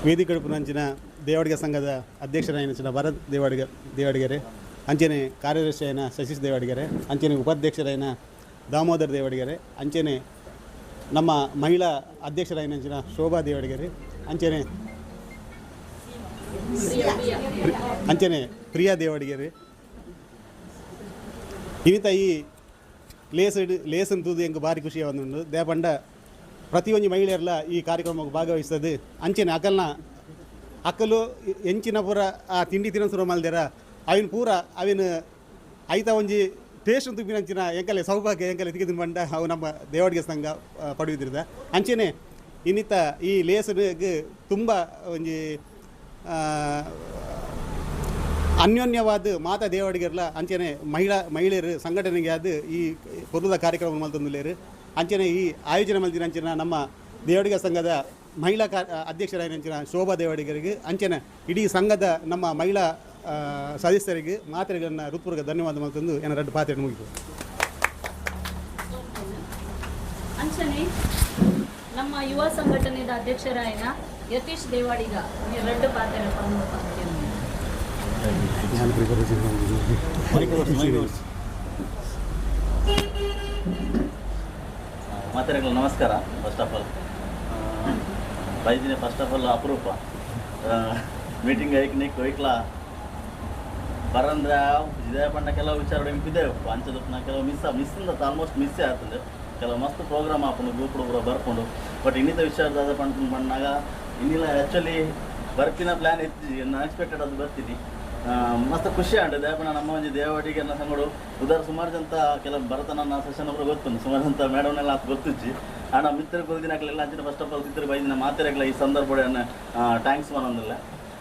ವೇದಿಕಡುಪುನಂಚಿನ ದೇವಾಡಿಗ ಸಂಘದ ಅಧ್ಯಕ್ಷರಾಯಿನ ಭರತ್ ದೇವಾಡಿಗರೆ, ಅಂಚನೆ ಕಾರ್ಯದರ್ಶಿಯಾಯಿನ ಶಶೀಶ್ ದೇವಾಡಿಗರೆ, ಅಂಚನೆ ಉಪಾಧ್ಯಕ್ಷರಾಯಿನ ದಾಮೋದರ್ ದೇವಾಡಿಗರೆ, ಅಂಚನೆ ನಮ್ಮ ಮಹಿಳಾ ಅಧ್ಯಕ್ಷರಾಯಿನ ಶೋಭಾ ದೇವಾಡಿಗರೆ, ಅಂಚನೆ ಅಂಚನೆ ಪ್ರಿಯಾ ದೇವಾಡಿಗರೆ, ಇನ್ನಿತ ಈ ಲೇಸ್ ಅಂತದ್ದು ಎಂಕ್ ಭಾರಿ ಖುಷಿ ಆವೊಂದುಂಡು. ದೇಪಂಡ ಪ್ರತಿಯೊಂಜಿ ಮಹಿಳೆಯರ್ಲ ಈ ಕಾರ್ಯಕ್ರಮಕ್ಕೆ ಭಾಗವಹಿಸ್ತದೆ. ಅಂಚನೆ ಅಕಲ್ನ ಅಕಲು ಎಂಚಿನ ಪೂರ ಆ ತಿಂಡಿ ತಿನಸುರು ಮಲ್ದೆರ ಅವಿನ ಪೂರ ಅವಿನ ಐತ ಒಂಜಿ ಟೇಸ್ಟ್ ತುಪ್ಪಿನಂಚಿನ ಎಂಕಲೆ ಸೌಭಾಗ್ಯ ಎಂಕಲೆ ತಿಕ್ಕಿದ ಬಂಡ ಅವು ನಮ್ಮ ದೇವಾಡಿಗೆ ಸಂಘ ಪಡೆಯುತ್ತಿರದ. ಅಂಚನೆ ಇನ್ನಿತ ಈ ಲೇಸನಿಗೆ ತುಂಬ ಒಂಜಿ ಅನ್ಯೋನ್ಯವಾದ ಮಾತಾ ದೇವಾಡಿಗರ್ಲ ಅಂಚನೆ ಮಹಿಳೆಯರು ಸಂಘಟನೆಗೆ ಅದು ಈ ಪೊರ್ಲುದ ಕಾರ್ಯಕ್ರಮ ಮಲ್ತೊಂದುಲ್ಲೆರ್. ಅಂಚನೆ ಈ ಆಯೋಜನೆ ಮಲ್ದಿನ ಅಂಚಿನ ನಮ್ಮ ದೇವಾಡಿಗ ಸಂಘದ ಮಹಿಳಾ ಅಧ್ಯಕ್ಷರಾಯಿನ ಅಂಚಿನ ಶೋಭಾ ದೇವಾಡಿಗರಿಗೆ, ಅಂಚನೆ ಇಡೀ ಸಂಘದ ನಮ್ಮ ಮಹಿಳಾ ಸದಸ್ಯರಿಗೆ ಮಾತ್ರೆಗಳನ್ನು ಹೃತ್ಪೂರ್ವಕ ಧನ್ಯವಾದ ಮಲ್ತೊಂದು ಎನ್ನ ರಡ್ಡು ಪಾತ್ರೆ ಮುಗಿತು. ಅಂಚನೆ ನಮ್ಮ ಯುವ ಸಂಘಟನೆಯ ಅಧ್ಯಕ್ಷರಾಯಿನ ಯತೀಶ್ ದೇವಾಡಿಗ ರಡ್ಡು ಪಾತ್ರೆ. ಮಾತ್ರೆಗಳ ನಮಸ್ಕಾರ. ಫಸ್ಟ್ ಆಫ್ ಆಲ್ ಬೈದಿನ ಫಸ್ಟ್ ಆಫ್ ಆಲ್ ಅಪರೂಪ ಮೀಟಿಂಗ್ ಐಕ್ ನಿಕ್ ಒಯ್ಕ್ಲಾ ಬರಂದ್ರೆ ಇದೇ ಪಂಡ ಕೆಲವು ವಿಚಾರ ಇದೆ ಅಂಚದ ಕೆಲವು ಮಿಸ್ ಮಿಸ್ ಅಂತ ಆಲ್ಮೋಸ್ಟ್ ಮಿಸ್ಸೇ ಆಗ್ತದೆ. ಕೆಲವು ಮಸ್ತ್ ಪ್ರೋಗ್ರಾಮ್ ಹಾಕೊಂಡು ಗ್ರೂಪ್ ಪೂರ ಬರ್ಕೊಂಡು ಬಟ್ ಇನ್ನಿತ ವಿಚಾರದಾದ ಪಂಡ್ ಬಂದಾಗ ಇನ್ನಿಲ್ಲ ಆ್ಯಕ್ಚುಲಿ ಬರ್ಪಿನ ಪ್ಲ್ಯಾನ್ ಇತ್ತು, ಅನ್ಎಕ್ಸ್ಪೆಕ್ಟೆಡ್ ಅದು ಬರ್ತೀನಿ. ಮಸ್ತ್ ಖುಷಿ ಆಂಡ್ ದೇಪಣ್ಣ ನಮ್ಮ ಒಂಜಿ ದೇವಾಡಿಗೆ ಸಂಗಡು ಉದಾರ ಸುಮಾರು ಜನ ಕೆಲವು ಭರತನ ಸೆಷನ್ ಒಬ್ಬರು ಗೊತ್ತುಂಡು, ಸುಮಾರು ಜನ ಮೇಡಮ್ನೆಲ್ಲ ಅದು ಗೊತ್ತುಜ್ಜಿ. ಆಂಡ ಮಿತ್ರ ಕೊಲ್ದಿನಕ್ಲೆಲ್ಲ ಅಂಚಿನ ಫಸ್ಟ್ ಆಫ್ ಆಲ್ ತಿತ್ರ ಬೈದಿನ ಮಾತೆರೆಗ್ಲ ಈ ಸಂದರ್ಭ thanks ಮನೊಂದಿಲ್ಲ.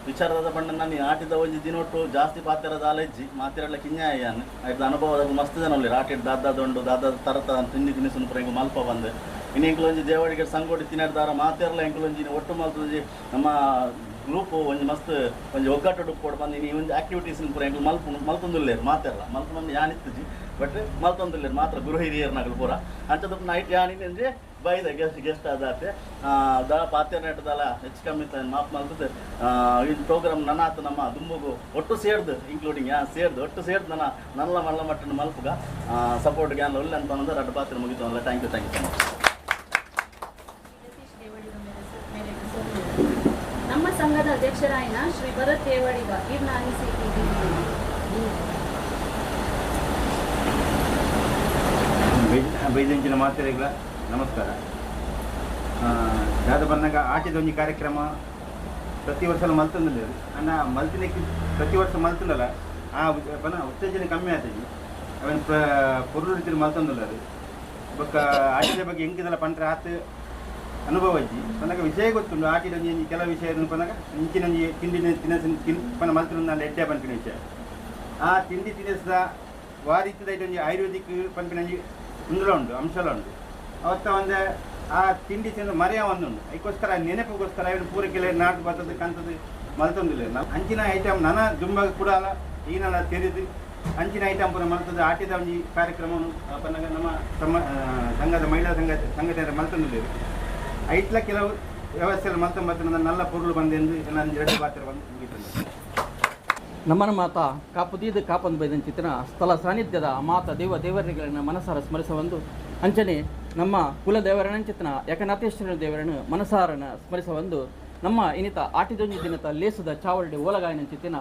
ವಿಚಾರದಾದ ಪಂಡ ನಾನು ಆಟಿದ ಒಂಜಿ ದಿನೊಟ್ಟು ಜಾಸ್ತಿ ಪಾತೆರದ ಆಲೆಜ್ಜಿ ಮಾತೆರೆಲ್ಲ ಕಿಂಜಾಯ್ಯಾನ್ ಆಯ್ತು ಅನುಭವದ ಮಸ್ತ್ ಜನ ಉಲ್ಲೆರ್. ಆಟಿಡ್ ದಾದ ಉಂಡು ದಾದ ತರತ ತಿಂಡಿ ತಿನಿಸುನು ಪೂರ ಎಂಕ್ ಮಲ್ಪ ಬಂದು ಇನ್ನು ಎಂಕ್ಲೊಂಜಿ ದೇವಾಡಿಗೆ ಸಂಗೋಡಿ ತಿನ್ನಡ್ದಾರ ಮಾತೆರ್ಲ ಎಂಕ್ಲೊಂಜಿ ಒಟ್ಟು ಮಲ್ತೊಂಜಿ ನಮ್ಮ ಗ್ರೂಪ್ ಒಂಜಿ ಮಸ್ತ್ ಒಂಜಿ ಒಗ್ಗಟ್ಟು ಕೊಡು ಬಂದು ಈ ಒಂಜಿ ಆಕ್ಟಿವಿಟೀಸ್ ಪೂರ ಎಂಕ್ಲು ಮಲ್ತೊಂದುಲ್ಲೆರ್ ಮಾತೆರ್ಲ ಮಲ್ಪೊಂದು ಯಾನ್ ಇತ್ತುಜಿ ಬಟ್ ಮಲ್ತೊಂದುಲ್ಲೆರ್ ಮಾತ್ರ ಗುರು ಹಿರಿಯರ್ನಕುಲು ಪೂರ ಅಂಚದ ನೈಟ್ ಯಾನ್ ಇನ್ನೊಂಜಿ ಬೈದ ಗೆಸ್ಟ್ ಗೆಸ್ಟ್ ಆದಾತೆ ದಳ ಪಾತೆರ್ನೆಟ್ಟದಲ್ಲ ಹೆಚ್ಚು ಕಮ್ಮಿ ಮಾಪ್ ಮಲ್ತದೆ. ಈ ಪ್ರೋಗ್ರಾಮ್ ನನ್ನಾತ ನಮ್ಮ ದುಂಬುಗು ಒಟ್ಟು ಸೇರ್ದು ಇನ್ಕ್ಲೂಡಿಂಗ್ ಯಾ ಸೇರ್ದು ಒಟ್ಟು ಸೇರ್ದು ನನ್ನ ನಲ್ಲ ಮಲ್ಲ ಮಟ್ಟನ ಮಲ್ಪುಗ ಸಪೋರ್ಟ್ ಗ್ಯಾನ್ ಒಳ್ಳೆ ಅಂತ ಅಂದ್ರೆ ರಡ್ಡು ಪಾತ್ರೆ ಮುಗಿತು ಅಲ್ಲ. Thank you so much. ನಮ್ಮ ಸಂಘದ ಅಧ್ಯಕ್ಷರಾಯಿನ ಶ್ರೀ ಭರತ್ ದೇವಾಡಿಗ ಇರ್ನ ಅನಿಸಿಕೆ. ಬೈದಂಚಿನ ಮಾತೆರೆಗ್ಲ ನಮಸ್ಕಾರ. ದಾದ ಬಂದಾಗ ಆಟಿದ ಒಂಜಿ ಕಾರ್ಯಕ್ರಮ ಪ್ರತಿ ವರ್ಷ ಮಲ್ತೊಂದುಲ್ಲೆರ್. ಅನ್ನ ಮಲ್ತಿನಕ್ಕೆ ಪ್ರತಿ ವರ್ಷ ಮಲ್ತುಂಡಲ ಆ ಪನ ಉತ್ತೇಜನ ಕಮ್ಮಿ ಆತಜಿ ಅವನ್ ಪೊರ್ಲು ರೀತಿಲಿ ಮಲ್ತೊಂದುಲ್ಲೆರ್. ಬೊಕ್ಕ ಆಟಿದ ಬಗ್ಗೆ ಎಂಕಿದಲ ಪಂಡ್ರೆ ಆತ್ ಅನುಭವ ಅಜ್ಜಿ ಪನ್ನಗ ವಿಷಯ ಗೊತ್ತುಂಡು. ಆಟಿದ ಒಂಜಿ ಕೆಲವು ವಿಷಯ ಪನ್ನಗ ಇಂಚಿನ ಒಂಜಿ ತಿಂಡಿ ತಿನಸಿನ ತಿನ್ ಪನ ಮಲ್ತುಂಡು ಎಡ್ಡೆ ಪನ್ಪಿನ ವಿಷಯ. ಆ ತಿಂಡಿ ತಿನಿಸದ ವಾರೀತಿದ ಒಂಜಿ ಆಯುರ್ವೇದಿಕ್ ಪನ್ಪಿನ ಒಂಜಿ ಉಂದುಲ ಉಂಡು ಅಂಶಲ ಉಂಡು. ಅವತ್ತ ಒಂದು ಆ ತಿಂಡಿ ತಿಂದು ಮರೆಯ ಒಂದುಂಡು. ಅದಕ್ಕೋಸ್ಕರ ನೆನಪಿಗೋಸ್ಕರ ಇವನು ಪೂರೈಕೆಲೆ ನಾಟು ಬರ್ತದೆ ಕಂತದ್ದು ಮಲ್ತೊಂದಿಲ್ಲ. ಅಂಚಿನ ಐಟಮ್ ನನ್ನ ದುಂಬಾಗ ಕೂಡ ಅಲ್ಲ ಈನಲ್ಲ ತೆರೆದು ಅಂಚಿನ ಐಟಮ್ ಪೂರ ಮಲ್ತದ್ದು ಆಟಿದ ಒಂಜಿ ಕಾರ್ಯಕ್ರಮವನ್ನು ಪನ್ನಗ ನಮ್ಮ ಸಂಘದ ಮಹಿಳಾ ಸಂಘಟನೆ ಮಲ್ತೊಂದಿಲ್ಲ. ಐಟ್ಲ ಕೆಲವು ವ್ಯವಸ್ಥೆ ಮಲ್ತೊಂಬತ್ತು ನಲ್ಲ ಪೊರುಳು ಬಂದೆಂದು ನಾನು ಎರಡು ಪಾತ್ರ ಬಂದು ಮುಗಿತಂದೆ. ನಮ್ಮನ ಮಾತಾ ಕಾಪುದೀದ ಕಾಪಂದು ಬೈದಂಚಿತ್ತಿನ ಸ್ಥಳ ಸಾನ್ನಿಧ್ಯದ ಮಾತ ದೇವ ದೇವರುಗಳನ್ನು ಮನಸಾರ ಸ್ಮರಿಸವಂದು ಅಂಚನೆ ನಮ್ಮ ಕುಲದೇವರನಂಚಿತನ ಏಕನಾಥೇಶ್ವರ ದೇವರನ್ನು ಮನಸಾರನ ಸ್ಮರಿಸವಂದು ನಮ್ಮ ಇನಿತ ಆಟಿದೊಂಜಿ ದಿನತ ಲೇಸದ ಚಾವಡಿ ಓಲಗಾಯನಂಚಿತ್ತಿನ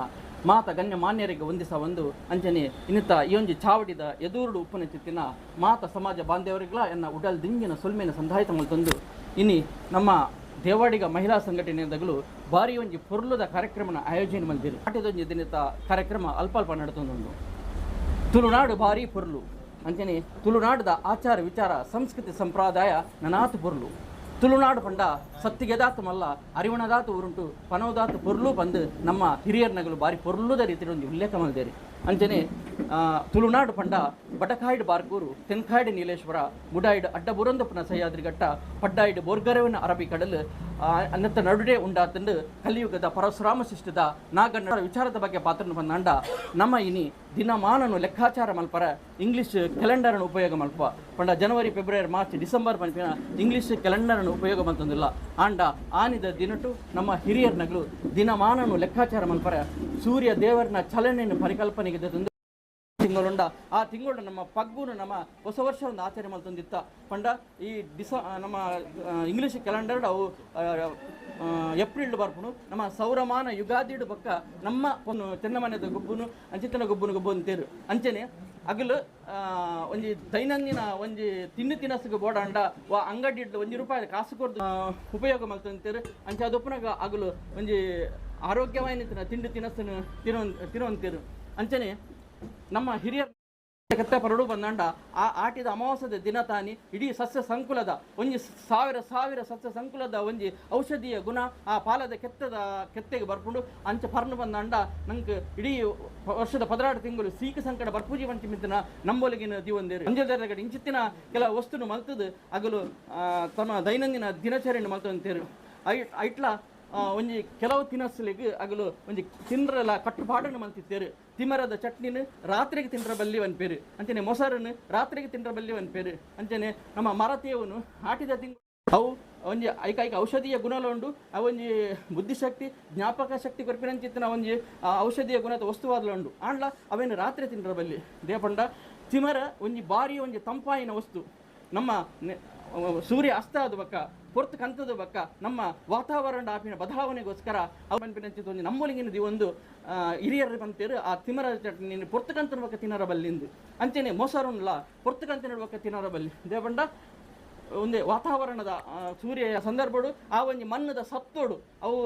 ಮಾತ ಗಣ್ಯ ಮಾನ್ಯರಿಗೆ ವಂದಿಸವಂದು ಅಂಚನೆ ಇನ್ನಿತ ಈ ಚಾವಡಿದ ಎದುರುಡು ಉಪ್ಪನಂಚಿತ್ತಿನ ಮಾತ ಸಮಾಜ ಬಾಂಧವರಿಗಳ ಎನ್ನ ಉಡಲ್ ದಿಂಗಿನ ಸೊಲ್ಮೆನ ಸಂಧಾಯಿತ ಮಲ್ತಂದು ಇನಿ ನಮ್ಮ ದೇವಾಡಿಗ ಮಹಿಳಾ ಸಂಘಟನೆಯದಗಳು ಭಾರಿ ಒಂಜಿ ಪೊರ್ಲುದ ಕಾರ್ಯಕ್ರಮನ ಆಯೋಜನೆ ಮಲ್ದಿರು. ಆಟಿದೊಂಜಿ ದಿನದ ಕಾರ್ಯಕ್ರಮ ಅಲ್ಪ ಅಲ್ಪ ನಡತೊಂದುಂಡು. ತುಳುನಾಡು ಭಾರಿ ಪೊರ್ಲು ಅಂಚನೆ ತುಳುನಾಡದ ಆಚಾರ ವಿಚಾರ ಸಂಸ್ಕೃತಿ ಸಂಪ್ರದಾಯ ನನಾತು ಪೊರ್ಲು. ತುಳುನಾಡು ಪಂಡ ಸತ್ತಿಗೆದಾತು ಮಲ್ಲ ಅರಿವಣದಾತು ಉರುಂಟು ಪನೋದಾತು ಪೊರ್ಲು ಬಂದು ನಮ್ಮ ಹಿರಿಯರ್ನಗಳು ಭಾರಿ ಪೊರ್ಲುದ ರೀತಿಯಲ್ಲಿ ಒಂದು ಉಲ್ಲೇಖ ಮಲ್ದೇರಿ. ಅಂಚನೆ ತುಳುನಾಡು ಪಂಡ ಬಟಕಾಯ್ಡು ಬಾರ್ಕೂರು, ತೆನ್ಕಾಯ್ಡು ನೀಲೇಶ್ವರ, ಮುಡಾಯ್ಡು ಅಡ್ಡಬುರಂದಪ್ಪನ ಸಹ್ಯಾದ್ರಿಘಟ್ಟ, ಪಡ್ಡಾಯ್ಡು ಬೋರ್ಗರವಿನ ಅರಬಿ ಕಡಲು ಅನ್ನತ್ತ ನಡುವೆ ಉಂಡಾತಂದು ಕಲಿಯುಗದ ಪರಶುರಾಮ ಶಿಷ್ಟದ ನಾಗಣ್ಣ ವಿಚಾರದ ಬಗ್ಗೆ ಪಾತ್ರ ಬಂದಾಂಡ ನಮ್ಮ ಇನಿ ದಿನಮಾನನು ಲೆಕ್ಕಾಚಾರ ಮಲ್ಪರ ಇಂಗ್ಲೀಷ್ ಕ್ಯಾಲೆಂಡರನ್ನು ಉಪಯೋಗ ಮಲ್ಪ ಪಂಡ ಜನವರಿ ಫೆಬ್ರವರಿ ಮಾರ್ಚ್ ಡಿಸೆಂಬರ್ ಪಂಪಿನ ಇಂಗ್ಲೀಷ್ ಕ್ಯಾಲೆಂಡರನ್ನು ಉಪಯೋಗ ಮಲ್ತಂದಿಲ್ಲ. ಆಂಡ ಆನಿದ ದಿನಟು ನಮ್ಮ ಹಿರಿಯರ್ನಗಳು ದಿನಮಾನನು ಲೆಕ್ಕಾಚಾರ ಮಲ್ಪರ ಸೂರ್ಯ ದೇವರನ ಚಲನೆಯನ್ನು ಪರಿಕಲ್ಪನೆಗೆ ತಂದು ತಿಂಗಳುಂಡ ಆ ತಿಂಗಳು ನಮ್ಮ ಪಗ್ಗುನು ನಮ್ಮ ಹೊಸ ವರ್ಷವನ್ನು ಆಚರಣೆ ಮಲ್ತೊಂದಿತ್ತ ಪಂಡ ಈ ನಮ್ಮ ಇಂಗ್ಲೀಷ್ ಕ್ಯಾಲೆಂಡರ್ ಅವು ಏಪ್ರಿಲ್ ಬರ್ಪುನು ನಮ್ಮ ಸೌರಮಾನ ಯುಗಾದಿಡು ಬಕ್ಕ ನಮ್ಮ ಚೆನ್ನಮನೆದ ಗುಬ್ಬುನು ಅಂಚಿತನ ಗುಬ್ಬುನು ಗುಬ್ಬು ಅಂತೇರು. ಅಂಚನೆ ಅಗಲು ಒಂಜಿ ದೈನಂದಿನ ಒಂಜಿ ತಿನ್ನು ತಿನಸುಗೆ ಬೋಡಾಂಡ ವಾ ಅಂಗಡಿ ಒಂಜಿ ರೂಪಾಯಿ ಕಾಸು ಕೊಡ್ದು ಉಪಯೋಗ ಮಲ್ತಂತೇರು. ಅಂಚೆ ಅದೊಪ್ಪನಾಗ ಅಗಲು ಒಂಜಿ ಆರೋಗ್ಯವಾಯಿನ ತಿಂಡಿ ತಿನಸನ್ನು ತಿನ್ನುವಂತೇರು. ಅಂಚನೆ ನಮ್ಮ ಹಿರಿಯರ ಕತ್ತೆ ಪರಡು ಬಂದಂಡ ಆ ಆಟಿದ ಅಮಾವಾಸ್ಯದ ದಿನ ತಾನಿ ಇಡೀ ಸಸ್ಯ ಸಂಕುಲದ ಒಂಜಿ ಸಾವಿರ ಸಾವಿರ ಸಸ್ಯ ಸಂಕುಲದ ಒಂಜಿ ಔಷಧೀಯ ಗುಣ ಆ ಪಾಲದ ಕೆತ್ತದ ಕೆತ್ತೆಗೆ ಬರ್ಪುಂಡು. ಅಂಚೆ ಪರ್ನು ಬಂದಂಡ ನಂಗೆ ಇಡೀ ವರ್ಷದ 16 ತಿಂಗಳು ಸೀಕ ಸಂಕಟ ಬರ್ಪೂಜಿ ವಂಚಿ ಮಿತ್ತಿನ ನಂಬೊಲಿಗಿನ ದಿವಂದೇರು ಅಂಜಲ್ದರ ಇಂಚಿತ್ತಿನ ಕೆಲ ವಸ್ತುನು ಮಲ್ತದು ಅಗಲು ತಮ್ಮ ದೈನಂದಿನ ದಿನಚರಿಯನ್ನು ಮಲ್ತಂತೇರು. ಐಟ್ಲ ಒಂಜಿ ಕೆಲವು ತಿನಸುಲಿಗೆ ಅಗಲು ಒಂಜಿ ತಿಂದ್ರಲ್ಲ ಕಟ್ಟುಪಾಡನ್ನು ಮಲ್ತಿತ್ತೇರು. ತಿಮರದ ಚಟ್ನಿನ ರಾತ್ರಿಗೆ ತಿಂದ್ರ ಬಲ್ಲಿ ಒಂದು ಪೇರು, ಅಂಚನೆ ಮೊಸರನ್ನು ರಾತ್ರಿಗೆ ತಿಂದ್ರ ಬಲ್ಲಿ ಒಂದು ಪೇರು, ಅಂಚನೆ ನಮ್ಮ ಮರತೇವನು ಆಟಿದ ತಿಂಗಳು ಅವು ಒಂಜಿ ಐಕೈಕ ಔಷಧೀಯ ಗುಣಲುಂಡು. ಅವು ಒಂಜಿ ಬುದ್ಧಿಶಕ್ತಿ ಜ್ಞಾಪಕ ಶಕ್ತಿ ಕೊರ್ಪಿನಂಚಿತ್ತಿನ ಒಂಜಿ ಔಷಧೀಯ ಗುಣದ ವಸ್ತುವಾದಲುಂಡು. ಆಂಡ್ಲ ಅವೇನು ರಾತ್ರಿ ತಿಂದ್ರ ಬಲ್ಲಿ ದೇಪಂಡ ತಿಮರ ಒಂಜಿ ಭಾರಿ ಒಂಜಿ ತಂಪಾಯಿನ ವಸ್ತು ನಮ್ಮ ಸೂರ್ಯ ಅಸ್ತ ಆದ ಬಕ್ಕ ಪೊರ್ತು ಕಂತದ ಬಕ್ಕ ನಮ್ಮ ವಾತಾವರಣ ಆಪಿನ ಬದಲಾವಣೆಗೋಸ್ಕರ ಅವು ಪನ್ಪಿನಂಚಿತ್ತ ಒಂಜಿ ನಮ್ಮೊಲಿಗಿನ ಒಂದು ಹಿರಿಯರು ಬಂತೇರು ಆ ತಿಮರ ಚಟ್ನಿ ಪೊರ್ತು ಕಂತನ ಬಕ್ಕ ತಿನ್ನರ ಬಲ್ಲಿಂದು. ಅಂಚನೆ ಮೊಸರುನ್ಲ ಪೊರ್ತು ಕಂತಿನ ಬಕ್ಕ ತಿನ್ನರ ಬಲ್ಲಿ ದೇಪಂಡ ಒಂದೇ ವಾತಾವರಣದ ಸೂರ್ಯ ಸಂದರ್ಭಡು ಆ ಒಂಜಿ ಮಣ್ಣದ ಸತ್ತೋಡು ಅವು